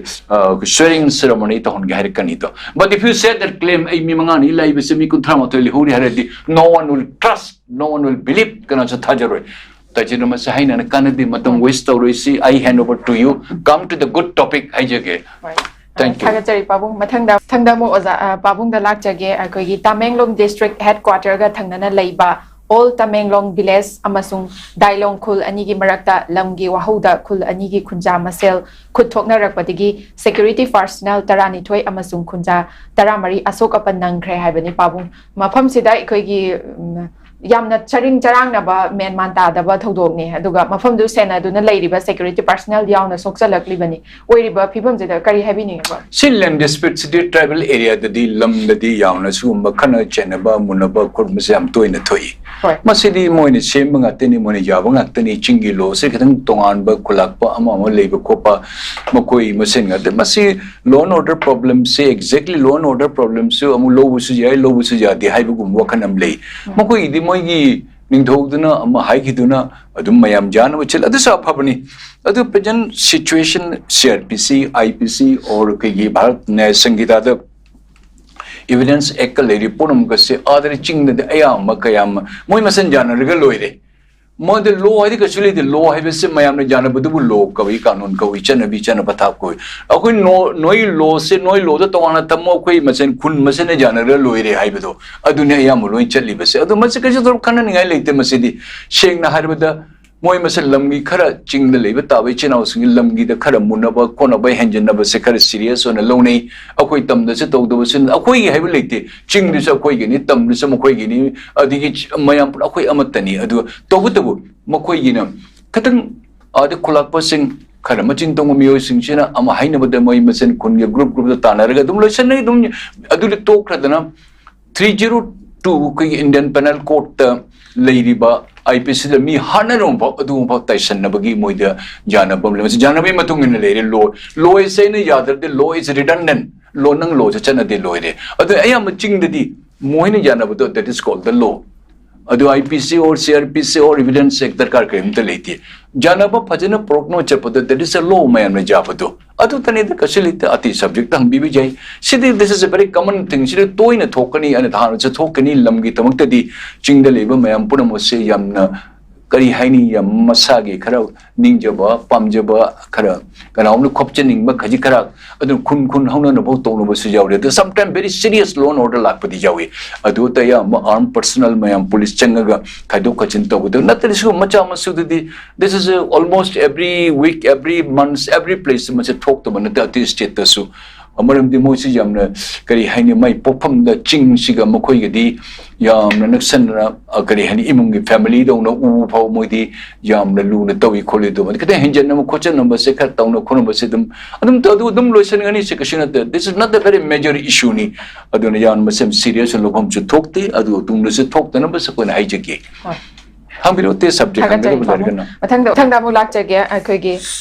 swearing ceremony ꯇꯧꯍꯟꯒꯦ" ꯍꯥꯏꯔꯛꯀꯅꯤꯗꯣ꯫ But if you say that claim, "ꯑꯩ ꯃꯤ ꯃꯉꯥꯅꯤ ꯂꯥꯛꯏꯕꯁꯦ ꯃꯤ ꯀꯨꯟꯊ꯭ꯔꯥ ꯃꯥꯊꯣꯏ ꯂꯩꯍꯧꯔꯤ" ꯍꯥꯏꯔꯗꯤ, no one will trust, no one will believe, ꯀꯅꯥꯁꯨ ꯊꯥꯖꯔꯣꯏ꯫ ꯇꯥꯏꯆꯤꯟ, ꯃꯁꯤ ꯍꯥꯏꯅꯅ ꯀꯥꯟꯅꯗꯦ, ꯃꯇꯝ waste ꯇꯧꯔꯣꯏꯁꯤ꯫ I hand over to you. Come to the good topic ꯍꯥꯏꯖꯒꯦ꯫ Thank you. ꯊꯥꯒꯠꯆꯔꯤ ꯄꯥꯕꯨꯡ꯫ ꯃꯊꯪꯗ ꯃꯊꯪꯗ ꯑꯃꯨꯛ ꯑꯣꯖꯥ ꯑ, ꯄꯥꯕꯨꯡꯗ ꯂꯥꯛꯆꯒꯦ꯫ ꯑꯩꯈꯣꯏꯒꯤ ꯇꯥꯃꯦꯡꯂꯣꯡ district headquarter ꯒ ꯊꯪꯅꯅ ꯂꯩꯕ ꯑꯣꯜ ꯇꯃꯦꯡꯂꯣꯡ ꯚꯤꯂꯦꯖ ꯑꯃꯁꯨꯡ ꯗꯥꯏꯂꯣꯡ ꯈꯨꯜ ꯑꯅꯤꯒꯤ ꯃꯔꯛꯇ ꯂꯝꯒꯤ ꯋꯥꯍꯧꯗ ꯈꯨꯜ ꯑꯅꯤꯒꯤ ꯈꯨꯟꯖꯥ ꯃꯁꯦꯜ ꯈꯨꯠ ꯊꯣꯛꯅꯔꯛꯄꯗꯒꯤ security personnel ꯇꯔꯥꯅꯤꯊꯣꯏ ꯑꯃꯁꯨꯡ ꯈꯨꯟꯖꯥ ꯇꯔꯥꯃꯔꯤ ꯑꯁꯣꯛ ꯑꯄꯟ ꯅꯪꯈ꯭ꯔꯦ ꯍꯥꯏꯕꯅꯤ ꯄꯥꯕꯨꯡ꯫ ꯃꯐꯝꯁꯤꯗ ꯑꯩꯈꯣꯏꯒꯤ ꯎꯝ, ꯌꯥꯝꯅ ꯆꯔꯤꯡ ꯆꯔꯥꯡꯅꯕ, ꯃꯦꯟ ꯃꯥꯟ ꯇꯥꯗꯕ ꯊꯧꯗꯣꯛꯅꯤ꯫ ꯑꯗꯨꯒ ꯃꯐꯝꯗꯨ ꯁꯦꯟꯅꯗꯨꯅ ꯂꯩꯔꯤꯕ security personnel ꯌꯥꯎꯅ ꯁꯣꯛꯆꯜꯂꯛꯂꯤꯕꯅꯤ꯫ ꯑꯣꯏꯔꯤꯕ ꯐꯤꯕꯝꯁꯤꯗ ꯀꯔꯤ ꯍꯥꯏꯕꯤꯅꯤꯡꯉꯤꯕ? ꯁꯤ land dispute ꯁꯤꯗꯤ tribal area ꯗꯗꯤ, ꯂꯝꯗꯗꯤ ꯌꯥꯝꯅ ꯁꯤꯒꯨꯝꯕ ꯈꯠꯅ ꯆꯩꯅꯕ, ꯃꯨꯟꯅꯕ ꯈꯣꯠꯄꯁꯦ ꯌꯥꯝ ꯇꯣꯏꯅ ꯊꯣꯛꯏ꯫ ꯍꯣꯏ꯫ ꯃꯁꯤꯗꯤ ꯃꯣꯏꯅ ꯁꯦꯝꯕ ꯉꯥꯛꯇꯅꯤ, ꯃꯣꯏꯅ ꯌꯥꯕ ꯉꯥꯛꯇꯅꯤ꯫ ꯆꯤꯡꯒꯤ law ꯁꯦ ꯈꯤꯇꯪ ꯇꯣꯉꯥꯟꯕ, ꯈꯨꯂꯥꯛꯄ ꯑꯃ ꯑꯃ ꯂꯩꯕ ꯈꯣꯠꯄ, ꯃꯈꯣꯏ ꯃꯁꯦꯟ ꯉꯥꯛꯇ꯫ ꯃꯁꯤ law and order problem say, exactly law and order problem ꯁꯨ ꯑꯃꯨꯛ ꯂꯧꯕꯁꯨ ꯌꯥꯏ, ꯂꯧꯕꯁꯨ ꯌꯥꯗꯦ ꯍꯥꯏꯕꯒꯨꯝꯕ ꯋꯥꯈꯜ ꯑꯃ ꯂꯩ꯫ ꯃꯈꯣꯏꯒꯤꯗꯤ ꯃꯣꯏꯒꯤ ꯅꯤꯡꯊꯧꯗꯨꯅ ꯑꯃ ꯍꯥꯏꯈꯤꯗꯨꯅ ꯑꯗꯨꯝ ꯃꯌꯥꯝ ꯌꯥꯅꯕ ꯆꯦꯜ, ꯑꯗꯨꯁꯨ ꯑꯐꯕꯅꯤ꯫ ꯑꯗꯨ present situation, C R P C, I P C, or ꯑꯩꯈꯣꯏꯒꯤ ꯚꯥꯔꯠ ꯅ꯭ꯌꯥꯌ ꯁꯪꯍꯤꯇꯥꯗ Evidence Act ꯀ ꯂꯩꯔꯤ ꯄꯨꯝꯅꯃꯛ ꯑꯁꯦ ꯑꯥꯗꯗꯤ ꯆꯤꯡꯗꯗꯤ ꯑꯌꯥꯝꯕ ꯀꯌꯥꯝ ꯃꯣꯏ ꯃꯁꯦꯟ ꯌꯥꯅꯔꯒ ꯂꯣꯏꯔꯦ꯫ ꯃꯣꯏꯗ law ꯍꯥꯏꯗꯤ ꯀꯩꯁꯨ ꯂꯩꯇꯦ꯫ Law ꯍꯥꯏꯕꯁꯤ ꯃꯌꯥꯝꯅ ꯌꯥꯅꯕꯗꯨꯕꯨ law ꯀꯧꯏ, ꯀꯥꯅꯨꯟ ꯀꯧꯏ, ꯆꯠꯅꯕꯤ, ꯆꯠꯅ ꯄꯊꯥꯞ ꯀꯧꯏ꯫ ꯑꯩꯈꯣꯏ ꯅꯣ-, ꯅꯣꯏ law ꯁꯦ ꯅꯣꯏ law ꯗ ꯇꯣꯉꯥꯟꯅ ꯊꯝꯃꯣ, ꯑꯩꯈꯣꯏ ꯃꯁꯦꯟ ꯈꯨꯟ ꯃꯁꯦꯟꯅ ꯌꯥꯅꯔꯒ ꯂꯣꯏꯔꯦ ꯍꯥꯏꯕꯗꯣ, ꯑꯗꯨꯅꯤ ꯑꯌꯥꯝꯕ ꯂꯣꯏ ꯆꯠꯂꯤꯕꯁꯦ꯫ ꯑꯗꯨ ꯃꯁꯤ ꯀꯩꯁꯨ ꯊꯣꯏꯗꯣꯛ ꯈꯟꯅꯅꯤꯡꯉꯥꯏ ꯂꯩꯇꯦ꯫ ꯃꯁꯤꯗꯤ ꯁꯦꯡꯅ ꯍꯥꯏꯔꯕꯗ ꯃꯣꯏ ꯃꯁꯦꯟ ꯂꯝꯒꯤ ꯈꯔ ꯆꯤꯡꯗ ꯂꯩꯕ ꯇꯥꯕ ꯏꯆꯤꯟ ꯏꯅꯥꯎꯁꯤꯡꯒꯤ ꯂꯝꯒꯤꯗ ꯈꯔ ꯃꯨꯟꯅꯕ ꯈꯣꯠꯅꯕ ꯍꯦꯟꯖꯤꯟꯅꯕꯁꯦ ꯈꯔ serious ꯑꯣꯏꯅ ꯂꯧꯅꯩ꯫ ꯑꯩꯈꯣꯏ ꯇꯝꯗꯁꯨ ꯇꯧꯗꯕꯁꯨ ꯑꯩꯈꯣꯏꯒꯤ ꯍꯥꯏꯕ ꯂꯩꯇꯦ꯫ ꯆꯤꯡꯗꯨꯁꯨ ꯑꯩꯈꯣꯏꯒꯤꯅꯤ, ꯇꯝꯗꯨꯁꯨ ꯃꯈꯣꯏꯒꯤꯅꯤ, ꯑꯗꯒꯤ ꯆ-, ꯃꯌꯥꯝ ꯄꯨꯂꯞ ꯑꯩꯈꯣꯏ ꯑꯃꯠꯇꯅꯤ꯫ ꯑꯗꯨꯒ ꯇꯧꯕꯇꯕꯨ ꯃꯈꯣꯏꯒꯤꯅ ꯈꯤꯇꯪ ꯑꯥꯗ ꯈꯨꯂꯥꯛꯄꯁꯤꯡ ꯈꯔ ꯃꯆꯤꯟ ꯇꯣꯡꯕ ꯃꯤꯑꯣꯏꯁꯤꯡꯁꯤꯅ ꯑꯃ ꯍꯥꯏꯅꯕꯗ ꯃꯣꯏ ꯃꯁꯦꯟ ꯈꯨꯟꯒꯤ group group ꯇ ꯇꯥꯟꯅꯔꯒ ꯑꯗꯨꯝ ꯂꯣꯏꯁꯟꯅꯩ꯫ ꯑꯗꯨꯝ ꯑꯗꯨꯗꯤ ꯇꯣꯛꯈ꯭ꯔꯗꯅ three zero two ꯑꯩꯈꯣꯏꯒꯤ Indian Penal Code ꯇ ꯂꯩꯔꯤꯕ I P C ꯗ ꯃꯤ ꯍꯥꯠꯅꯔꯝꯕ ꯐꯥꯎ ꯑꯗꯨꯒꯨꯝꯕ ꯐꯥꯎ ꯇꯥꯏꯁꯟꯅꯕꯒꯤ ꯃꯣꯏꯗ ꯌꯥꯅꯕ ꯑꯃ ꯂꯩ꯫ ꯃꯁꯤ ꯌꯥꯅꯕꯒꯤ ꯃꯇꯨꯡ ꯏꯟꯅ ꯂꯩꯔꯦ꯫ Law, law ꯁꯦ ꯑꯩꯅ ꯌꯥꯗ꯭ꯔꯗꯤ law is redundant꯫ ꯂꯣ ꯅꯪ ꯂꯣꯁꯦ ꯆꯠꯅꯗꯦ ꯂꯣꯏꯔꯦ꯫ ꯑꯗꯨ ꯑꯌꯥꯝꯕ ꯆꯤꯡꯗꯗꯤ ꯃꯣꯏꯅ ꯌꯥꯅꯕꯗꯣ, that is called the law꯫ ꯑꯗꯨ IPC or CRPC or evidence check ꯗꯔꯀꯥꯔ ꯀꯔꯤꯝꯇ ꯂꯩꯇꯦ꯫ ꯌꯥꯅꯕ ꯐꯖꯅ ꯄꯨꯔꯛꯅ ꯆꯠꯄꯗꯣ, that is a law, ꯃꯌꯥꯝꯅ ꯌꯥꯕꯗꯣ꯫ ꯑꯗꯨꯇꯅꯤꯗ, ꯀꯩꯁꯨ ꯂꯩꯇꯦ꯫ ꯑꯇꯩ subject ꯍꯪꯕꯤꯕ ꯌꯥꯏ꯫ ꯁꯤꯗꯤ, this is a very common thing꯫ ꯁꯤꯗꯤ ꯇꯣꯏꯅ ꯊꯣꯛꯀꯅꯤ, ꯑꯅ ꯍꯥꯟꯅꯁꯨ ꯊꯣꯛꯀꯅꯤ꯫ ꯂꯝꯒꯤꯗꯃꯛꯇꯗꯤ ꯆꯤꯡꯗ ꯂꯩꯕ ꯃꯌꯥꯝ ꯄꯨꯝꯅꯃꯛꯁꯦ ꯌꯥꯝꯅ, ꯀꯔꯤ ꯍꯥꯏꯅꯤ, ꯌꯥꯝ ꯃꯁꯥꯒꯤ ꯈꯔ ꯅꯤꯡꯖꯕ, ꯄꯥꯝꯖꯕ, ꯈꯔ ꯀꯅꯥꯒꯨꯝꯕꯅ ꯈꯣꯞꯆꯅꯤꯡꯕ ꯈꯖꯤꯛ ꯈꯔ, ꯑꯗꯨ ꯈꯨꯟ ꯈꯨꯟ ꯍꯧꯅꯅꯐꯥꯎ ꯇꯧꯅꯕꯁꯨ ꯌꯥꯎꯔꯦ꯫ ꯑꯗꯨ sometime very serious law and order ꯂꯥꯛꯄꯗꯤ ꯌꯥꯎꯏ꯫ ꯑꯗꯨ ꯑꯇꯩ ꯑꯌꯥꯝꯕ armed personnel ꯃꯌꯥꯝ, ꯄꯨꯂꯤꯁ ꯆꯪꯉꯒ ꯈꯥꯏꯗꯣꯛ ꯈꯥꯏꯖꯤꯟ ꯇꯧꯕꯗ ꯅꯠꯇ꯭ꯔꯗꯤ, ꯁꯤꯒꯨꯝꯕ ꯃꯆꯥ ꯃꯁꯨꯗꯨꯗꯤ, this is a almost every week, every month, every place ꯃꯁꯦ ꯊꯣꯛꯇꯕ ꯅꯠꯇꯦ ꯑꯇꯩ stateꯇꯁꯨ꯫ ꯃꯔꯝꯗꯤ ꯃꯣꯏꯁꯤ ꯌꯥꯝꯅ, ꯀꯔꯤ ꯍꯥꯏꯅꯤ, ꯃꯥꯏ ꯄꯣꯛꯐꯝꯗ ꯆꯤꯡꯁꯤꯒ ꯃꯈꯣꯏꯒꯗꯤ ꯌꯥꯝꯅ ꯅꯛꯁꯟꯅꯅ, ꯑ, ꯀꯔꯤ ꯍꯥꯏꯅꯤ, ꯏꯃꯨꯡꯒꯤ family ꯗꯧꯅ ꯎ ꯐꯥꯎ ꯃꯣꯏꯗꯤ ꯌꯥꯝꯅ ꯂꯨꯅ ꯇꯧꯏ ꯈꯣꯠꯂꯤ꯫ ꯑꯗꯨ ꯈꯤꯇꯪ ꯍꯦꯟꯖꯟꯅꯕ ꯈꯣꯠꯆꯟꯅꯕꯁꯦ, ꯈꯔ ꯇꯧꯅ ꯈꯣꯠꯅꯕꯁꯦ ꯑꯗꯨꯝ, ꯑꯗꯨꯝ, ꯑꯗꯨ ꯑꯗꯨꯝ ꯂꯣꯏꯁꯤꯟꯒꯅꯤ꯫ ꯁꯤ ꯀꯩꯁꯨ ꯅꯠꯇꯦ, this is not a very major issue ꯅꯤ꯫ ꯑꯗꯨꯅ ꯌꯥꯝꯅ ꯃꯁꯤ ꯌꯥꯝ serious ꯑꯣꯏꯅ ꯂꯧꯐꯝꯁꯨ ꯊꯣꯛꯇꯦ꯫ ꯑꯗꯨ ꯇꯨꯡꯗꯁꯨ ꯊꯣꯛꯇꯅꯕꯁꯨ ꯑꯩꯈꯣꯏꯅ ꯍꯥꯏꯖꯒꯦ꯫ ꯍꯣꯏ꯫ ꯍꯪꯕꯤꯔꯛꯑꯣ, ꯑꯇꯩ subject ꯊꯥꯒꯠꯆꯔꯤ, ꯍꯪꯒꯗꯕ ꯄꯥꯕꯨꯡ꯫ ꯂꯩꯔꯒꯅ꯫ ꯃꯊꯪꯗ, ꯃꯊꯪꯗ ꯑꯃꯨꯛ ꯂꯥꯛꯆꯒꯦ꯫ ꯑꯩꯈꯣꯏꯒꯤ,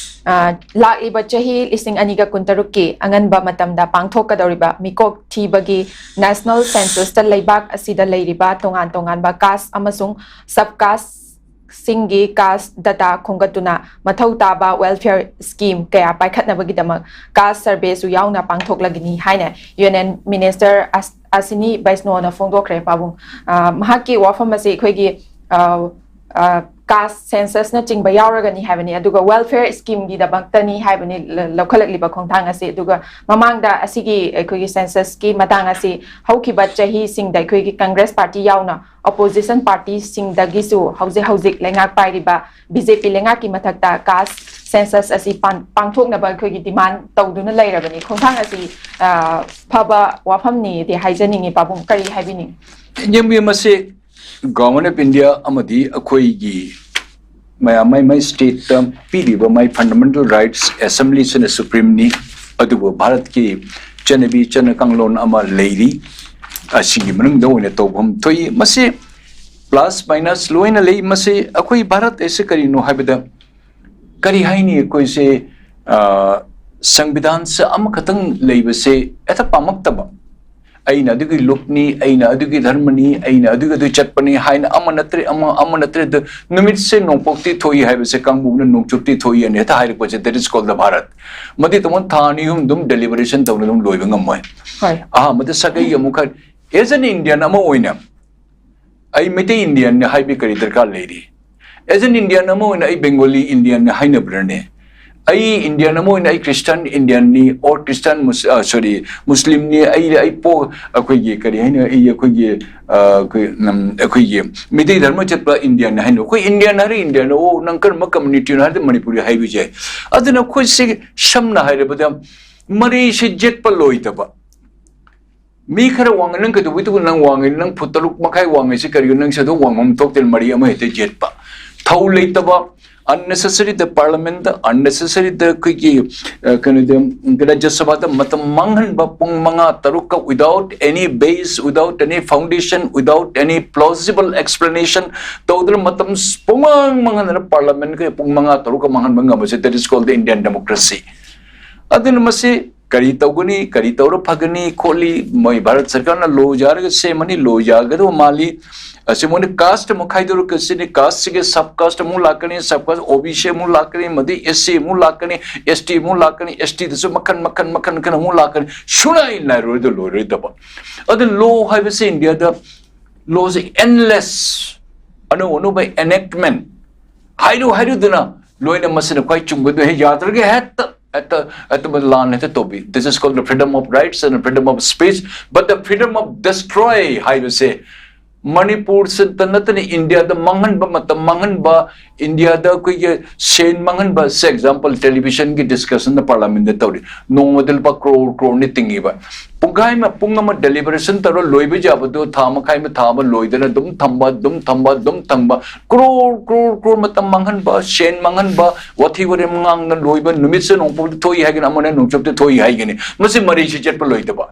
ꯑ, ꯂꯥꯛꯂꯤꯕ ꯆꯍꯤ ꯂꯤꯁꯤꯡ ꯑꯅꯤꯒ ꯀꯨꯟꯇꯔꯨꯛꯀꯤ ꯑꯉꯟꯕ ꯃꯇꯝꯗ ꯄꯥꯡꯊꯣꯛꯀꯗꯧꯔꯤꯕ ꯃꯤꯀꯣꯛ ꯊꯤꯕꯒꯤ national censusꯇ ꯂꯩꯕꯥꯛ ꯑꯁꯤꯗ ꯂꯩꯔꯤꯕ ꯇꯣꯉꯥꯟ ꯇꯣꯉꯥꯟꯕ caste ꯑꯃꯁꯨꯡ sub casteꯁꯤꯡꯒꯤ caste data ꯈꯣꯝꯒꯠꯇꯨꯅ ꯃꯊꯧ ꯇꯥꯕ welfare scheme ꯀꯌꯥ ꯄꯥꯏꯈꯠꯅꯕꯒꯤꯗꯃꯛ caste surveyꯁꯨ ꯌꯥꯎꯅ ꯄꯥꯡꯊꯣꯛꯂꯒꯅꯤ ꯍꯥꯏꯅ Union Minister ꯑꯁ-, ꯑꯁꯤꯅꯤ ꯕꯩꯁꯅꯣꯅ ꯐꯣꯡꯗꯣꯛꯈ꯭ꯔꯦ, ꯄꯥꯕꯨꯡ꯫ ꯑ, ꯃꯍꯥꯛꯀꯤ ꯋꯥꯐꯝ ꯑꯁꯤ ꯑꯩꯈꯣꯏꯒꯤ, ꯑ, ꯑ, caste censusꯅꯆꯤꯡꯕ ꯌꯥꯎꯔꯒꯅꯤ ꯍꯥꯏꯕꯅꯤ, ꯑꯗꯨꯒ welfare schemeꯒꯤꯗꯃꯛꯇꯅꯤ ꯍꯥꯏꯕꯅꯤ ꯂ-, ꯂꯧꯈꯠꯂꯛꯂꯤꯕ ꯈꯣꯡꯊꯥꯡ ꯑꯁꯤ꯫ ꯑꯗꯨꯒ ꯃꯃꯥꯡꯗ ꯑꯁꯤꯒꯤ ꯑꯩꯈꯣꯏꯒꯤ censusꯀꯤ ꯃꯇꯥꯡ ꯑꯁꯤ ꯍꯧꯈꯤꯕ ꯆꯍꯤꯁꯤꯡꯗ ꯑꯩꯈꯣꯏꯒꯤ Congress party ꯌꯥꯎꯅ opposition partyꯁꯤꯡꯗꯒꯤꯁꯨ ꯍꯧꯖꯤꯛ ꯍꯧꯖꯤꯛ ꯂꯩꯉꯥꯛ ꯄꯥꯏꯔꯤꯕ BJP ꯂꯩꯉꯥꯛꯀꯤ ꯃꯊꯛꯇ caste census ꯑꯁꯤ ꯄꯥꯡ-, ꯄꯥꯡꯊꯣꯛꯅꯕ ꯑꯩꯈꯣꯏꯒꯤ demand ꯇꯧꯗꯨꯅ ꯂꯩꯔꯕꯅꯤ꯫ ꯈꯣꯡꯊꯥꯡ ꯑꯁꯤ, ꯑ, ꯐꯕ ꯋꯥꯐꯝꯅꯤꯗꯤ ꯍꯥꯏꯖꯅꯤꯡꯉꯤ꯫ ꯄꯥꯕꯨꯡ, ꯀꯔꯤ ꯍꯥꯏꯕꯤꯅꯤꯡꯉꯤ? ꯌꯦꯡꯕꯤꯌꯨ, ꯃꯁꯤ Government of India ꯑꯃꯗꯤ ꯑꯩꯈꯣꯏꯒꯤ ꯃꯌꯥꯝ ꯃꯥꯏ ꯃꯥꯏ stateꯇ ꯄꯤꯔꯤꯕ ꯃꯥꯏ fundamental rights, assemblyꯁꯤꯅ supremeꯅꯤ꯫ ꯑꯗꯨꯕꯨ ꯚꯥꯔꯠꯀꯤ ꯆꯠꯅꯕꯤ ꯆꯠꯅ ꯀꯥꯡꯂꯣꯟ ꯑꯃ ꯂꯩꯔꯤ, ꯑꯁꯤꯒꯤ ꯃꯅꯨꯡꯗ ꯑꯣꯏꯅ ꯇꯧꯐꯝ ꯊꯣꯛꯏ꯫ ꯃꯁꯤ plus minus ꯂꯣꯏꯅ ꯂꯩ꯫ ꯃꯁꯤ ꯑꯩꯈꯣꯏ ꯚꯥꯔꯠ ꯑꯁꯤ ꯀꯔꯤꯅꯣ ꯍꯥꯏꯕꯗ, ꯀꯔꯤ ꯍꯥꯏꯅꯤ, ꯑꯩꯈꯣꯏꯁꯦ, ꯑ, ꯁꯪꯕꯤꯙꯥꯟꯁꯦ ꯑꯃꯈꯛꯇꯪ ꯂꯩꯕꯁꯦ ꯍꯦꯛꯇ ꯄꯥꯝꯃꯛꯇꯕ꯫ ꯑꯩꯅ ꯑꯗꯨꯒꯤ ꯂꯨꯞꯅꯤ, ꯑꯩꯅ ꯑꯗꯨꯒꯤ ꯙꯔꯃꯅꯤ, ꯑꯩꯅ ꯑꯗꯨꯒꯤ ꯑꯗꯨ ꯆꯠꯄꯅꯤ ꯍꯥꯏꯅ ꯑꯃ ꯅꯠꯇ꯭ꯔꯦ ꯑꯃ, ꯑꯃ ꯅꯠꯇ꯭ꯔꯦ ꯑꯗꯨ ꯅꯨꯃꯤꯠꯁꯦ ꯅꯣꯡꯄꯣꯛꯇꯤ ꯊꯣꯛꯏ ꯍꯥꯏꯕꯁꯦ ꯀꯥꯡꯕꯨꯅ ꯅꯣꯡꯆꯨꯞꯇꯤ ꯊꯣꯛꯏ ꯑꯅ ꯍꯦꯛꯇ ꯍꯥꯏꯔꯛꯄꯁꯦ, that is called the Bharat꯫ ꯃꯗꯤ ꯇꯃꯣꯟ ꯊꯥ ꯑꯅꯤ ꯑꯍꯨꯝ ꯑꯗꯨꯝ deliberation ꯇꯧꯅ ꯑꯗꯨꯝ ꯂꯣꯏꯕ ꯉꯝꯃꯣꯏ꯫ ꯍꯣꯏ꯫ ꯑꯍꯥꯟꯕꯗ ꯁꯥꯒꯩ ꯑꯃꯨꯛ ꯈꯔ, as an Indian ꯑꯃ ꯑꯣꯏꯅ ꯑꯩ ꯃꯩꯇꯩ Indianꯅꯤ ꯍꯥꯏꯕꯒꯤ ꯀꯔꯤ ꯗꯔꯀꯥꯔ ꯂꯩꯔꯤ? As an Indian ꯑꯃ ꯑꯣꯏꯅ ꯑꯩ Bengali Indianꯅꯤ ꯍꯥꯏꯅꯕ꯭ꯔꯅꯦ? ꯑꯩ Indian ꯑꯃ ꯑꯣꯏꯅ ꯑꯩ Christian Indianꯅꯤ, or Christian Mus-, ꯑ, sorry, Muslimꯅꯤ, ꯑꯩ, ꯑꯩ ꯄꯣ-, ꯑꯩꯈꯣꯏꯒꯤ ꯀꯔꯤ ꯍꯥꯏꯅꯤ, ꯑꯩ ꯑꯩꯈꯣꯏꯒꯤ, ꯑ, ꯑꯩꯈꯣꯏ, ꯎꯝ, ꯑꯩꯈꯣꯏꯒꯤ ꯃꯩꯇꯩ ꯙꯔꯃ ꯆꯠꯄ Indianꯅꯤ ꯍꯥꯏꯅ, ꯑꯩꯈꯣꯏ Indian ꯍꯥꯏꯔ Indian, ꯑꯣ, ꯅꯪ ꯀꯔꯝꯕ communityꯅꯣ ꯍꯥꯏꯔꯗꯤ ꯃꯅꯤꯄꯨꯔꯤ ꯍꯥꯏꯕꯁꯦ꯫ ꯑꯗꯨꯅ ꯑꯩꯈꯣꯏꯁꯤ ꯁꯝꯅ ꯍꯥꯏꯔꯕꯗ ꯃꯔꯤꯁꯤ ꯌꯦꯠꯄ ꯂꯣꯏꯗꯕ꯫ ꯃꯤ ꯈꯔ ꯋꯥꯡꯉꯦ, ꯅꯪ ꯀꯩꯗꯧꯕꯩ ꯇꯧꯕ ꯅꯪ ꯋꯥꯡꯉꯦ, ꯅꯪ ꯐꯨꯠ ꯇꯔꯨꯛ ꯃꯈꯥꯏ ꯋꯥꯡꯉꯦ, ꯁꯤ ꯀꯔꯤꯒꯤꯅꯣ? ꯅꯪ ꯁꯤꯗ ꯋꯥꯡꯐꯝ ꯊꯣꯛꯇꯦ, ꯃꯔꯤ ꯑꯃ ꯍꯦꯛꯇ ꯌꯦꯠꯄ꯫ ꯊꯧ ꯂꯩꯇꯕ, unnecessary ꯗ parliament ꯗ, unnecessary ꯗ ꯑꯩꯈꯣꯏꯒꯤ, ꯑ, ꯀꯩꯅꯣꯗ, ꯔꯥꯖ꯭ꯌ ꯁꯚꯥꯗ ꯃꯇꯝ ꯃꯥꯡꯍꯟꯕ, ꯄꯨꯡ ꯃꯉꯥ ꯇꯔꯨꯛꯀ without any base, without any foundation, without any plausible explanation ꯇꯧꯗꯅ ꯃꯇꯝ ꯄꯨꯡꯃꯥꯡ ꯃꯥꯡꯍꯟꯗꯅ parliament ꯀ ꯄꯨꯡ ꯃꯉꯥ ꯇꯔꯨꯛꯀ ꯃꯥꯡꯍꯟꯕ ꯉꯝꯕꯁꯦ, that is called the Indian democracy꯫ ꯑꯗꯨꯅ ꯃꯁꯤ ꯀꯔꯤ ꯇꯧꯒꯅꯤ, ꯀꯔꯤ ꯇꯧꯔ ꯐꯒꯅꯤ ꯈꯣꯠꯂꯤ, ꯃꯣꯏ ꯚꯥꯔꯠ ꯁꯔꯀꯥꯔꯅ ꯂꯣ ꯌꯥꯔꯒ ꯁꯦꯝꯃꯅꯤ, ꯂꯣ ꯌꯥꯒꯗꯕ ꯃꯥꯜꯂꯤ꯫ ꯑꯁꯤ ꯃꯣꯏꯅ caste ꯑꯃꯨꯛ ꯈꯥꯏꯗꯣꯔꯛꯀꯁꯤꯅꯤ, casteꯁꯤꯒꯤ sub caste ꯑꯃꯨꯛ ꯂꯥꯛꯀꯅꯤ, sub caste, O B C ꯑꯃꯨꯛ ꯂꯥꯛꯀꯅꯤ, ꯃꯗꯤ S C ꯑꯃꯨꯛ ꯂꯥꯛꯀꯅꯤ, S T ꯑꯃꯨꯛ ꯂꯥꯛꯀꯅꯤ, S T ꯗꯁꯨ ꯃꯈꯟ, ꯃꯈꯟ, ꯃꯈꯟ, ꯃꯈꯟ ꯑꯃꯨꯛ ꯂꯥꯛꯀꯅꯤ꯫ ꯁꯨꯡꯂꯥꯏ ꯂꯥꯏꯔꯣꯏꯗ ꯂꯣꯏꯔꯣꯏꯗꯕ꯫ ꯑꯗꯨ ꯂꯣ ꯍꯥꯏꯕꯁꯤ ꯏꯟꯗꯤꯌꯥꯗ ꯂꯣꯁꯦ endless, ꯑꯅꯧ ꯑꯅꯧꯕ enactment ꯍꯥꯏꯔꯨ ꯍꯥꯏꯔꯨꯗꯅ ꯂꯣꯏꯅ ꯃꯁꯤꯅ ꯈ꯭ꯋꯥꯏ ꯆꯨꯝꯕꯗꯨ ꯍꯦꯛ ꯌꯥꯗ꯭ꯔꯒ ꯍꯦꯛꯇ, ꯍꯦꯛꯇ, ꯍꯦꯛꯇ ꯂꯥꯟ ꯍꯦꯛꯇ ꯇꯧꯕꯤ꯫ This is called the freedom of rights and freedom of speech, but the freedom of destroy ꯍꯥꯏꯕꯁꯦ ꯃꯅꯤꯄꯨꯔꯁꯤꯗ ꯅꯠꯇꯅ ꯏꯟꯗꯤꯌꯥꯗ ꯃꯥꯡꯍꯟꯕ, ꯃꯇꯝ ꯃꯥꯡꯍꯟꯕ, ꯏꯟꯗꯤꯌꯥꯗ ꯑꯩꯈꯣꯏꯒꯤ ꯁꯦꯟ ꯃꯥꯡꯍꯟꯕ, say example, televisionꯒꯤ discussionꯗ parliamentꯗ ꯇꯧꯔꯤ, ꯅꯣꯡꯃꯗ ꯂꯨꯄꯥ ꯀ꯭ꯔꯣꯔ ꯀ꯭ꯔꯣꯔꯅꯤ ꯇꯤꯡꯉꯤꯕ꯫ ꯄꯨꯡꯈꯥꯏ ꯑꯃ, ꯄꯨꯡ ꯑꯃ deliberation ꯇꯧꯔ ꯂꯣꯏꯕ ꯌꯥꯕꯗꯣ ꯊꯥ ꯃꯈꯥꯏ ꯑꯃ, ꯊꯥ ꯑꯃ ꯂꯣꯏꯗꯅ ꯑꯗꯨꯝ ꯊꯝꯕ, ꯑꯗꯨꯝ ꯊꯝꯕ, ꯑꯗꯨꯝ ꯊꯝꯕ, ꯀ꯭ꯔꯣꯔ, ꯀ꯭ꯔꯣꯔ, ꯀ꯭ꯔꯣꯔ ꯃꯇꯝ ꯃꯥꯡꯍꯟꯕ, ꯁꯦꯟ ꯃꯥꯡꯍꯟꯕ, ꯋꯥꯊꯤ ꯋꯥꯔꯦꯝ ꯉꯥꯡꯅ ꯂꯣꯏꯕ, ꯅꯨꯃꯤꯠꯁꯦ ꯅꯣꯡꯄꯣꯛꯇ ꯊꯣꯛꯏ ꯍꯥꯏꯒꯅꯤ, ꯑꯃꯅ ꯅꯣꯡꯆꯨꯞꯇ ꯊꯣꯛꯏ ꯍꯥꯏꯒꯅꯤ, ꯃꯁꯤ ꯃꯔꯩꯁꯤ ꯆꯠꯄ ꯂꯣꯏꯗꯕ꯫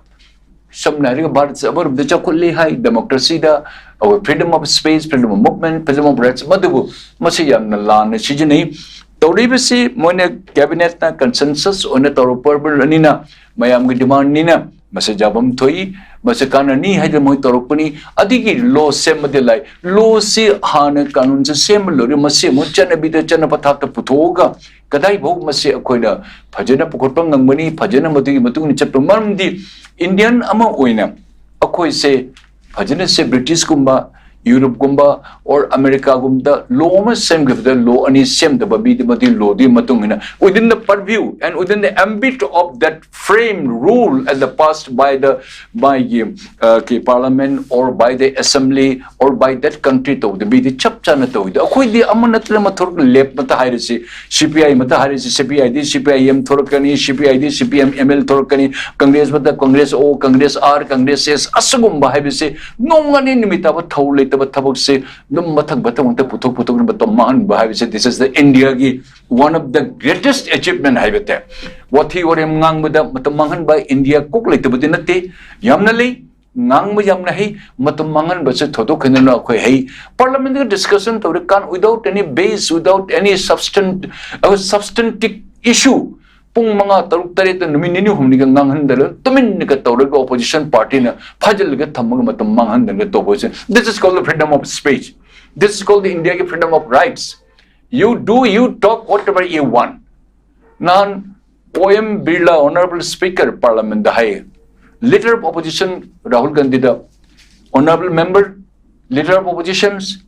ꯁꯝꯅ ꯍꯥꯏꯔꯒ ꯚꯥꯔꯠꯁꯦ ꯑꯃꯔꯣꯝꯗ ꯆꯥꯎꯈꯠꯂꯤ ꯍꯥꯏ, democracyꯗ, ꯑꯩꯈꯣꯏ freedom of speech, freedom of movement, freedom of rights, ꯃꯗꯨꯕꯨ ꯃꯁꯤ ꯌꯥꯝꯅ ꯂꯥꯟꯅ ꯁꯤꯖꯤꯟꯅꯩ꯫ ꯇꯧꯔꯤꯕꯁꯤ ꯃꯣꯏꯅ ꯀꯦꯕꯤꯅꯦꯠꯅ ꯀꯟꯁꯦꯟꯁꯁ ꯑꯣꯏꯅ ꯇꯧꯔꯛꯄꯅꯤꯅ, ꯃꯌꯥꯝꯒꯤ ꯗꯤꯃꯥꯟꯅꯤꯅ, ꯃꯁꯤ ꯌꯥꯐꯝ ꯊꯣꯛꯏ, ꯃꯁꯤ ꯀꯥꯟꯅꯅꯤ ꯍꯥꯏꯗꯅ ꯃꯣꯏ ꯇꯧꯔꯛꯄꯅꯤ꯫ ꯑꯗꯨꯒꯤ ꯂꯣ ꯁꯦꯝꯕꯗꯤ ꯂꯥꯏ꯫ ꯂꯣꯁꯤ ꯍꯥꯟꯅ ꯀꯥꯅꯨꯟꯁꯦ ꯁꯦꯝꯕ ꯂꯣꯏꯔꯦ, ꯃꯁꯤ ꯑꯃꯨꯛ ꯆꯠꯅꯕꯤꯗ, ꯆꯠꯅ ꯄꯊꯥꯞꯇ ꯄꯨꯊꯣꯛꯑꯒ ꯀꯗꯥꯏꯐꯥꯎ ꯃꯁꯤ ꯑꯩꯈꯣꯏꯅ ꯐꯖꯅ ꯄꯨꯈꯠꯄ ꯉꯝꯒꯅꯤ, ꯐꯖꯅ ꯃꯗꯨꯒꯤ ꯃꯇꯨꯡ ꯏꯟꯅ ꯆꯠꯄ꯫ ꯃꯔꯝꯗꯤ ꯏꯟꯗꯤꯌꯟ ꯑꯃ ꯑꯣꯏꯅ ꯑꯩꯈꯣꯏꯁꯦ ꯐꯖꯅ ꯁꯦ ꯕ꯭ꯔꯤꯇꯤꯁꯀꯨꯝꯕ, ꯌꯨꯔꯣꯞꯀꯨꯝꯕ, or ꯑꯃꯦꯔꯤꯀꯥꯒꯨꯝꯕꯗ ꯂꯣ ꯑꯃ ꯁꯦꯝꯈꯤꯕꯗ ꯂꯣ ꯑꯅꯤ ꯁꯦꯝꯗꯕ ꯃꯤꯗꯤ ꯃꯗꯨꯒꯤ ꯂꯣꯗꯨꯒꯤ ꯃꯇꯨꯡ ꯏꯟꯅ, within the purview and within the ambit of that frame rule as the passed by the, by the, uh, parliament or by the assembly or by that country ꯇꯧꯗꯕꯤꯗꯤ ꯆꯞ ꯆꯥꯅ ꯇꯧꯋꯤꯗ꯫ ꯑꯩꯈꯣꯏꯗꯤ ꯑꯃ ꯅꯠꯇ꯭ꯔꯒ ꯑꯃ ꯊꯣꯛꯂꯛ, ꯂꯦꯞ ꯃꯇ ꯍꯥꯏꯔꯁꯤ, ꯁꯤ ꯄꯤ ꯑꯥꯏ ꯃꯇ ꯍꯥꯏꯔꯁꯤ, ꯁꯤ ꯄꯤ ꯑꯥꯏꯗꯤ ꯁꯤ ꯄꯤ ꯑꯥꯏ ꯑꯦꯝ ꯊꯣꯛꯂꯛꯀꯅꯤ, ꯁꯤ ꯄꯤ ꯑꯥꯏꯗꯤ ꯁꯤ ꯄꯤ ꯑꯦꯝ ꯑꯦꯝ ꯑꯦꯜ ꯊꯣꯛꯂꯛꯀꯅꯤ, ꯀꯪꯒ꯭ꯔꯦꯁ ꯃꯇ ꯀꯪꯒ꯭ꯔꯦꯁ ꯑꯣ, ꯀꯪꯒ꯭ꯔꯦꯁ ꯑꯥꯔ, ꯀꯪꯒ꯭ꯔꯦꯁ ꯑꯦꯁ, ꯑꯁꯤꯒꯨꯝꯕ ꯍꯥꯏꯕꯁꯤ ꯅꯣꯡ ꯑꯅꯤ ꯅꯨꯃꯤꯠ ꯇꯥꯕ ꯊꯧ ꯂꯩꯇꯕ ꯊꯕꯛꯁꯦ ꯑꯗꯨꯝ ꯃꯊꯪ ꯃꯊꯪ ꯃꯊꯪ ꯄꯨꯊꯣꯛ ꯄꯨꯊꯣꯛꯅ ꯃꯇꯝ ꯃꯥꯡꯍꯟꯕ ꯍꯥꯏꯕꯁꯦ, this is the Indiaꯒꯤ one of the greatest achievement ꯍꯥꯏꯕ ꯇꯥꯏ꯫ ꯋꯥꯊꯤ ꯋꯥꯔꯦꯝ ꯉꯥꯡꯕꯗ ꯃꯇꯝ ꯃꯥꯡꯍꯟꯕ ꯏꯟꯗꯤꯌꯥ ꯀꯣꯛ ꯂꯩꯇꯕꯗꯤ ꯅꯠꯇꯦ, ꯌꯥꯝꯅ ꯂꯩ꯫ ꯉꯥꯡꯕ ꯌꯥꯝꯅ ꯍꯩ, ꯃꯇꯝ ꯃꯥꯡꯍꯟꯕꯁꯦ ꯊꯣꯏꯗꯣꯛ ꯍꯦꯟꯗꯣꯛꯅ ꯑꯩꯈꯣꯏ ꯍꯩ꯫ ꯄꯥꯔꯂꯤꯌꯥꯃꯦꯟꯠꯇꯒ discussion ꯇꯧꯔꯀꯥꯟ, without any base, without any substan-, ꯑ, substantive issue, ꯄꯨꯡ ꯃꯉꯥ, ꯇꯔꯨꯛ, ꯇꯔꯦꯠꯇ ꯅꯨꯃꯤꯠ ꯅꯤꯅꯤ ꯍꯨꯝꯅꯤꯒ ꯉꯥꯡꯍꯟꯗꯅ ꯇꯨꯃꯤꯟꯅꯒ ꯇꯧꯔꯒ ꯑꯣꯄꯣꯖꯤꯁꯟ ꯄꯥꯔꯇꯤꯅ ꯐꯥꯖꯤꯜꯂꯒ ꯊꯝꯃꯒ ꯃꯇꯝ ꯃꯥꯡꯍꯟꯗꯅ ꯇꯧꯕꯁꯦ, this is called the freedom of speech, this is called the Indiaꯒꯤ freedom of rights, you do, you talk whatever you want. ꯅꯍꯥꯟ ꯑꯣ ꯑꯦꯝ ꯕꯤꯔꯂꯥ, Honourable Speaker Parliamentꯗ ꯍꯥꯏꯌꯦ, Leader of Opposition Rahul ꯒꯥꯟꯙꯤꯗ, "Honourable Member, Leader of Oppositions,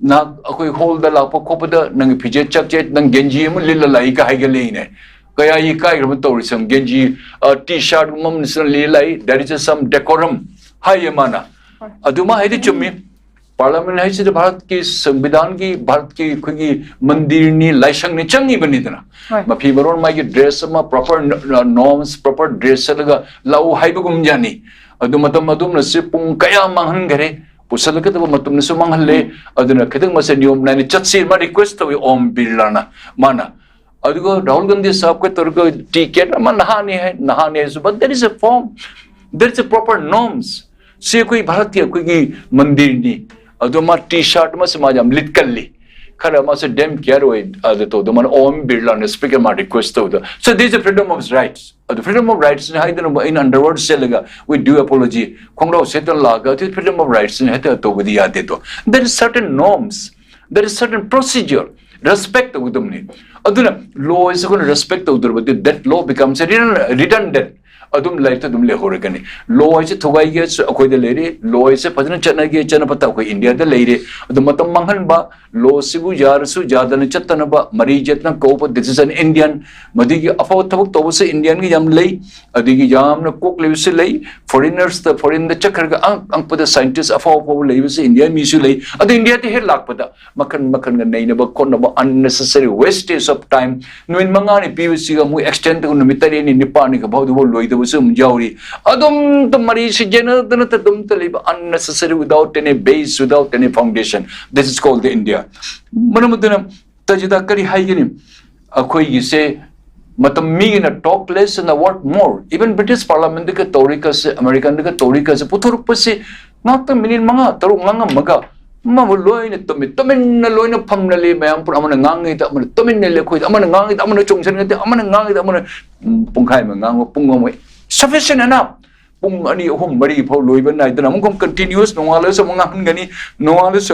ꯅꯍꯥꯛ ꯑꯩꯈꯣꯏ ꯍꯣꯜꯗ ꯂꯥꯛꯄ ꯈꯣꯠꯄꯗ ꯅꯪꯒꯤ ꯐꯤꯖꯦꯠ ꯆꯥꯛꯆꯦꯠ, ꯅꯪ ꯒꯦꯟꯖꯤ ꯑꯃ ꯂꯤꯠꯂ ꯂꯥꯛꯏꯒ ꯍꯥꯏꯒꯠꯂꯛꯏꯅꯦ꯫ ꯀꯌꯥ ꯏꯀꯥꯏꯈ꯭ꯔꯕ ꯇꯧꯔꯤꯁꯦ, ꯒꯦꯟꯖꯤ, ꯑ, ꯇꯤ ꯁꯥꯔꯠ ꯑꯃ ꯂꯤꯠꯂ ꯂꯥꯛꯏ, there is some decorum" ꯍꯥꯏꯌꯦ ꯃꯥꯅ꯫ ꯑꯗꯨ ꯃꯥ ꯍꯥꯏꯗꯤ ꯆꯨꯝꯃꯤ꯫ ꯄꯥꯔꯂꯤꯌꯥꯃꯦꯟꯠ ꯍꯥꯏꯁꯤꯗꯤ ꯚꯥꯔꯠꯀꯤ ꯁꯪꯕꯤꯙꯥꯟꯒꯤ, ꯚꯥꯔꯠꯀꯤ ꯑꯩꯈꯣꯏꯒꯤ ꯃꯟꯗꯤꯔꯅꯤ, ꯂꯥꯏꯁꯪꯅꯤ, ꯆꯪꯉꯤꯕꯅꯤꯗꯅ꯫ ꯍꯣꯏ꯫ ꯃꯐꯤ ꯃꯔꯣꯟ, ꯃꯥꯒꯤ ꯗ꯭ꯔꯦꯁ ꯑꯃ, ꯄ꯭ꯔꯣꯄꯔ ꯅꯣꯔꯝꯁ, ꯄ꯭ꯔꯣꯄꯔ ꯗ꯭ꯔꯦꯁ ꯁꯦꯠꯂꯒ ꯂꯥꯛꯎ ꯍꯥꯏꯕꯒꯨꯝ ꯌꯥꯅꯤ꯫ ꯑꯗꯨ ꯃꯇꯝ ꯑꯗꯨꯝꯅ ꯁꯤ ꯄꯨꯡ ꯀꯌꯥ ꯃꯥꯡꯍꯟꯈꯔꯦ, ꯄꯨꯁꯜꯂꯛꯀꯗꯕ ꯃꯇꯝꯗꯁꯨ ꯃꯥꯡꯍꯜꯂꯦ꯫ ꯑꯗꯨꯅ ꯈꯤꯇꯪ ꯃꯁꯦ ꯅꯤꯌꯣꯝ ꯅꯥꯏꯅ ꯆꯠꯁꯤ, ꯃꯥ ꯔꯤꯀ꯭ꯋꯦꯁ ꯇꯧꯏ ꯑꯣꯝ ꯕꯤꯔꯂꯥꯅ꯫ ꯃꯥꯅ ꯑꯗꯨꯒ ꯔꯥꯍꯨꯜ ꯒꯥꯟꯙꯤ ꯁꯥꯍꯕꯀ ꯇꯧꯔꯒ ꯇꯤꯀꯦꯠ ꯑꯃ ꯅꯍꯥꯅꯤ ꯍꯥꯏ, ꯅꯍꯥꯅꯤ ꯍꯥꯏꯁꯨ, but there is a form, there is a proper norms. ꯁꯤ ꯑꯩꯈꯣꯏ ꯚꯥꯔꯠꯀꯤ ꯑꯩꯈꯣꯏꯒꯤ ꯃꯟꯗꯤꯔꯅꯤ꯫ ꯑꯗꯣ ꯃꯥ ꯇꯤ ꯁꯥꯔꯠ ꯑꯃꯁꯨ ꯃꯥ ꯌꯥꯝ ꯂꯤꯠꯀꯜꯂꯤ꯫ ꯈꯔ ꯃꯥꯁꯦ ꯗꯦꯝ ꯀꯦꯌꯔ ꯑꯣꯏ ꯑꯗꯨ ꯇꯧꯗ ꯃꯥꯅ ꯑꯣꯝ ꯕꯤꯔꯂꯥꯅ ꯁ꯭ꯄꯤꯀꯔ ꯃꯥ ꯔꯤꯀ꯭ꯋꯦꯁ ꯇꯧꯗ꯫ So this is freedom of rights. ꯑꯗꯨ freedom of rights ꯅꯤ ꯍꯥꯏꯗꯅ ꯑꯩꯅ under words ꯆꯠꯂꯒ we do apology, ꯈꯣꯡꯒ꯭ꯔꯥꯎ ꯁꯦꯠꯇꯅ ꯂꯥꯛꯑꯒ ꯑꯗꯨ freedom of rights ꯅꯤ ꯍꯦꯛꯇ ꯇꯧꯕꯗꯤ ꯌꯥꯗꯦꯗꯣ꯫ There is certain norms, there is certain procedure, respect ꯇꯧꯒꯗꯕꯅꯤ꯫ ꯑꯗꯨꯅ ꯂꯣꯁꯦ ꯑꯩꯈꯣꯏꯅ respect ꯇꯧꯗ꯭ꯔꯕꯗꯤ that law becomes redundant. ꯑꯗꯨꯝ ꯂꯥꯏꯔꯤꯛꯇ ꯑꯗꯨꯝ ꯂꯩꯍꯧꯔꯒꯅꯤ꯫ ꯂꯣ ꯍꯥꯏꯁꯦ ꯊꯨꯒꯥꯏꯒꯦꯁꯨ ꯑꯩꯈꯣꯏꯗ ꯂꯩꯔꯦ, ꯂꯣ ꯍꯥꯏꯁꯦ ꯐꯖꯅ ꯆꯠꯅꯒꯦ ꯆꯠꯅ ꯐꯠꯇ ꯑꯩꯈꯣꯏ ꯏꯟꯗꯤꯌꯥꯗ ꯂꯩꯔꯦ꯫ ꯑꯗꯨ ꯃꯇꯝ ꯃꯥꯡꯍꯟꯕ, ꯂꯣꯁꯤꯕꯨ ꯌꯥꯔꯁꯨ ꯌꯥꯗꯅ ꯆꯠꯇꯅꯕ ꯃꯔꯩ ꯌꯦꯠꯅ ꯀꯧꯕ, this is an Indian꯫ ꯃꯗꯨꯒꯤ ꯑꯐꯕ ꯊꯕꯛ ꯇꯧꯕꯁꯨ ꯏꯟꯗꯤꯌꯟꯒꯤ ꯌꯥꯝ ꯂꯩ, ꯑꯗꯒꯤ ꯌꯥꯝꯅ ꯀꯣꯛ ꯂꯩꯕꯁꯨ ꯂꯩ꯫ ꯐꯣꯔꯤꯅꯔꯁꯇ, ꯐꯣꯔꯤꯟꯗ ꯆꯠꯈ꯭ꯔꯒ ꯑꯉꯛ ꯑꯉꯛꯄꯗ ꯁꯥꯏꯟꯇꯤꯁ ꯑꯐꯥꯎ ꯑꯐꯥꯎꯕ ꯂꯩꯕꯁꯨ ꯏꯟꯗꯤꯌꯥ ꯃꯤꯁꯨ ꯂꯩ꯫ ꯑꯗꯨ ꯏꯟꯗꯤꯌꯥꯗ ꯍꯦꯛ ꯂꯥꯛꯄꯗ ꯃꯈꯟ ꯃꯈꯟꯒ ꯅꯩꯅꯕ ꯈꯣꯠꯅꯕ, unnecessary wastage of time꯫ ꯅꯨꯃꯤꯠ ꯃꯉꯥꯅꯤ ꯄꯤꯕꯁꯤꯒ ꯑꯃꯨꯛ ꯑꯦꯛꯁꯇꯦꯟ ꯇꯧ ꯅꯨꯃꯤꯠ ꯇꯔꯦꯠꯅꯤ ꯅꯤꯄꯥꯜꯅꯤ ꯐꯥꯎꯗꯨꯐꯥꯎ ꯂꯣꯏꯗꯕꯁꯨ ꯑꯗꯨꯝ ꯌꯥꯎꯔꯤ꯫ ꯑꯗꯨꯝꯇ ꯃꯔꯩꯁꯤ ꯌꯦꯠꯅꯗꯅ ꯑꯗꯨꯝꯇ ꯂꯩꯕ, unnecessary, without any base, without any foundation. This is called the India. ꯃꯔꯝ ꯑꯗꯨꯅ ꯇꯖꯤꯗ ꯀꯔꯤ ꯍꯥꯏꯒꯅꯤ? ꯑꯩꯈꯣꯏꯒꯤꯁꯦ ꯃꯇꯝ ꯃꯤꯒꯤꯅ talk less and work more. Even British Parliamentꯗꯒ ꯇꯧꯔꯤꯒꯁꯦ, Americanꯗꯒ ꯇꯧꯔꯤꯒꯁꯦ ꯄꯨꯊꯣꯔꯛꯄꯁꯤ ꯉꯥꯛꯇꯪ ꯃꯤꯅꯤꯠ ꯃꯉꯥ ꯇꯔꯨꯛ ꯉꯥꯡꯉꯝꯃꯒ ꯑꯃꯕꯨ ꯂꯣꯏꯅ ꯇꯨꯝꯃꯤ, ꯇꯨꯃꯤꯟꯅ ꯂꯣꯏꯅ ꯐꯝꯅ ꯂꯩ ꯃꯌꯥꯝ ꯄꯨꯔꯥ꯫ ꯑꯃꯅ ꯉꯥꯡꯉꯤꯗ ꯑꯃꯅ ꯇꯨꯃꯤꯟꯅ ꯂꯩ, ꯑꯩꯈꯣꯏꯗ ꯑꯃꯅ ꯉꯥꯡꯉꯤꯗ ꯑꯃꯅ ꯆꯣꯡꯁꯤꯟꯒꯗꯤ, ꯑꯃꯅ ꯉꯥꯡꯉꯤꯗ ꯑꯃꯅ, ꯎꯝ, ꯄꯨꯡꯈꯥꯏ ꯑꯃ ꯉꯥꯡꯕ, ꯄꯨꯡ ꯑꯃ, sufficient enough꯫ ꯄꯨꯡ ꯑꯅꯤ ꯑꯍꯨꯝ ꯃꯔꯤ ꯐꯥꯎ ꯂꯣꯏꯕ ꯅꯥꯏꯗꯅ ꯑꯃꯨꯛ continuous ꯅꯣꯡꯉꯥꯜꯂꯁꯨ ꯑꯃꯨꯛ ꯉꯥꯡꯍꯟꯒꯅꯤ, ꯅꯣꯡꯉꯥꯜꯂꯁꯨ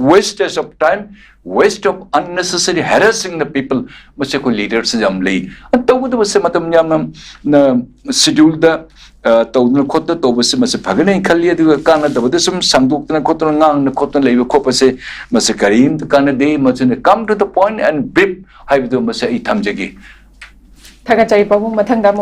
wastage of time, waste of unnecessary harassing the people꯫ ꯃꯁꯤ ꯑꯩꯈꯣꯏ ꯂꯤꯗꯔꯁꯤ ꯌꯥꯝ ꯂꯩ꯫ ꯑꯗꯨ ꯇꯧꯒꯗꯕꯁꯦ ꯃꯇꯝ ꯌꯥꯝꯅ, ꯅ, scheduleꯗ, ꯑ, ꯇꯧꯗꯅ ꯈꯣꯠꯇꯅ ꯇꯧꯕꯁꯤ ꯃꯁꯤ ꯐꯒꯅꯤ ꯈꯜꯂꯤ꯫ ꯑꯗꯨꯒ ꯀꯥꯟꯅꯗꯕꯗ ꯁꯨꯝ ꯁꯥꯡꯗꯣꯛꯇꯅ ꯈꯣꯠꯇꯅ ꯉꯥꯡꯗꯅ ꯈꯣꯠꯇꯅ ꯂꯩꯕ ꯈꯣꯠꯄꯁꯦ ꯃꯁꯤ ꯀꯔꯤꯝꯇ ꯀꯥꯟꯅꯗꯦ꯫ ꯃꯁꯤꯅ come to the point and brief ꯍꯥꯏꯕꯗꯨ ꯃꯁꯤ ꯑꯩ ꯊꯝꯖꯒꯦ꯫ ꯊꯥꯒꯠꯆꯔꯤ ꯄꯥꯕꯨꯡ꯫ ꯃꯊꯪꯗ ꯑꯃꯨꯛ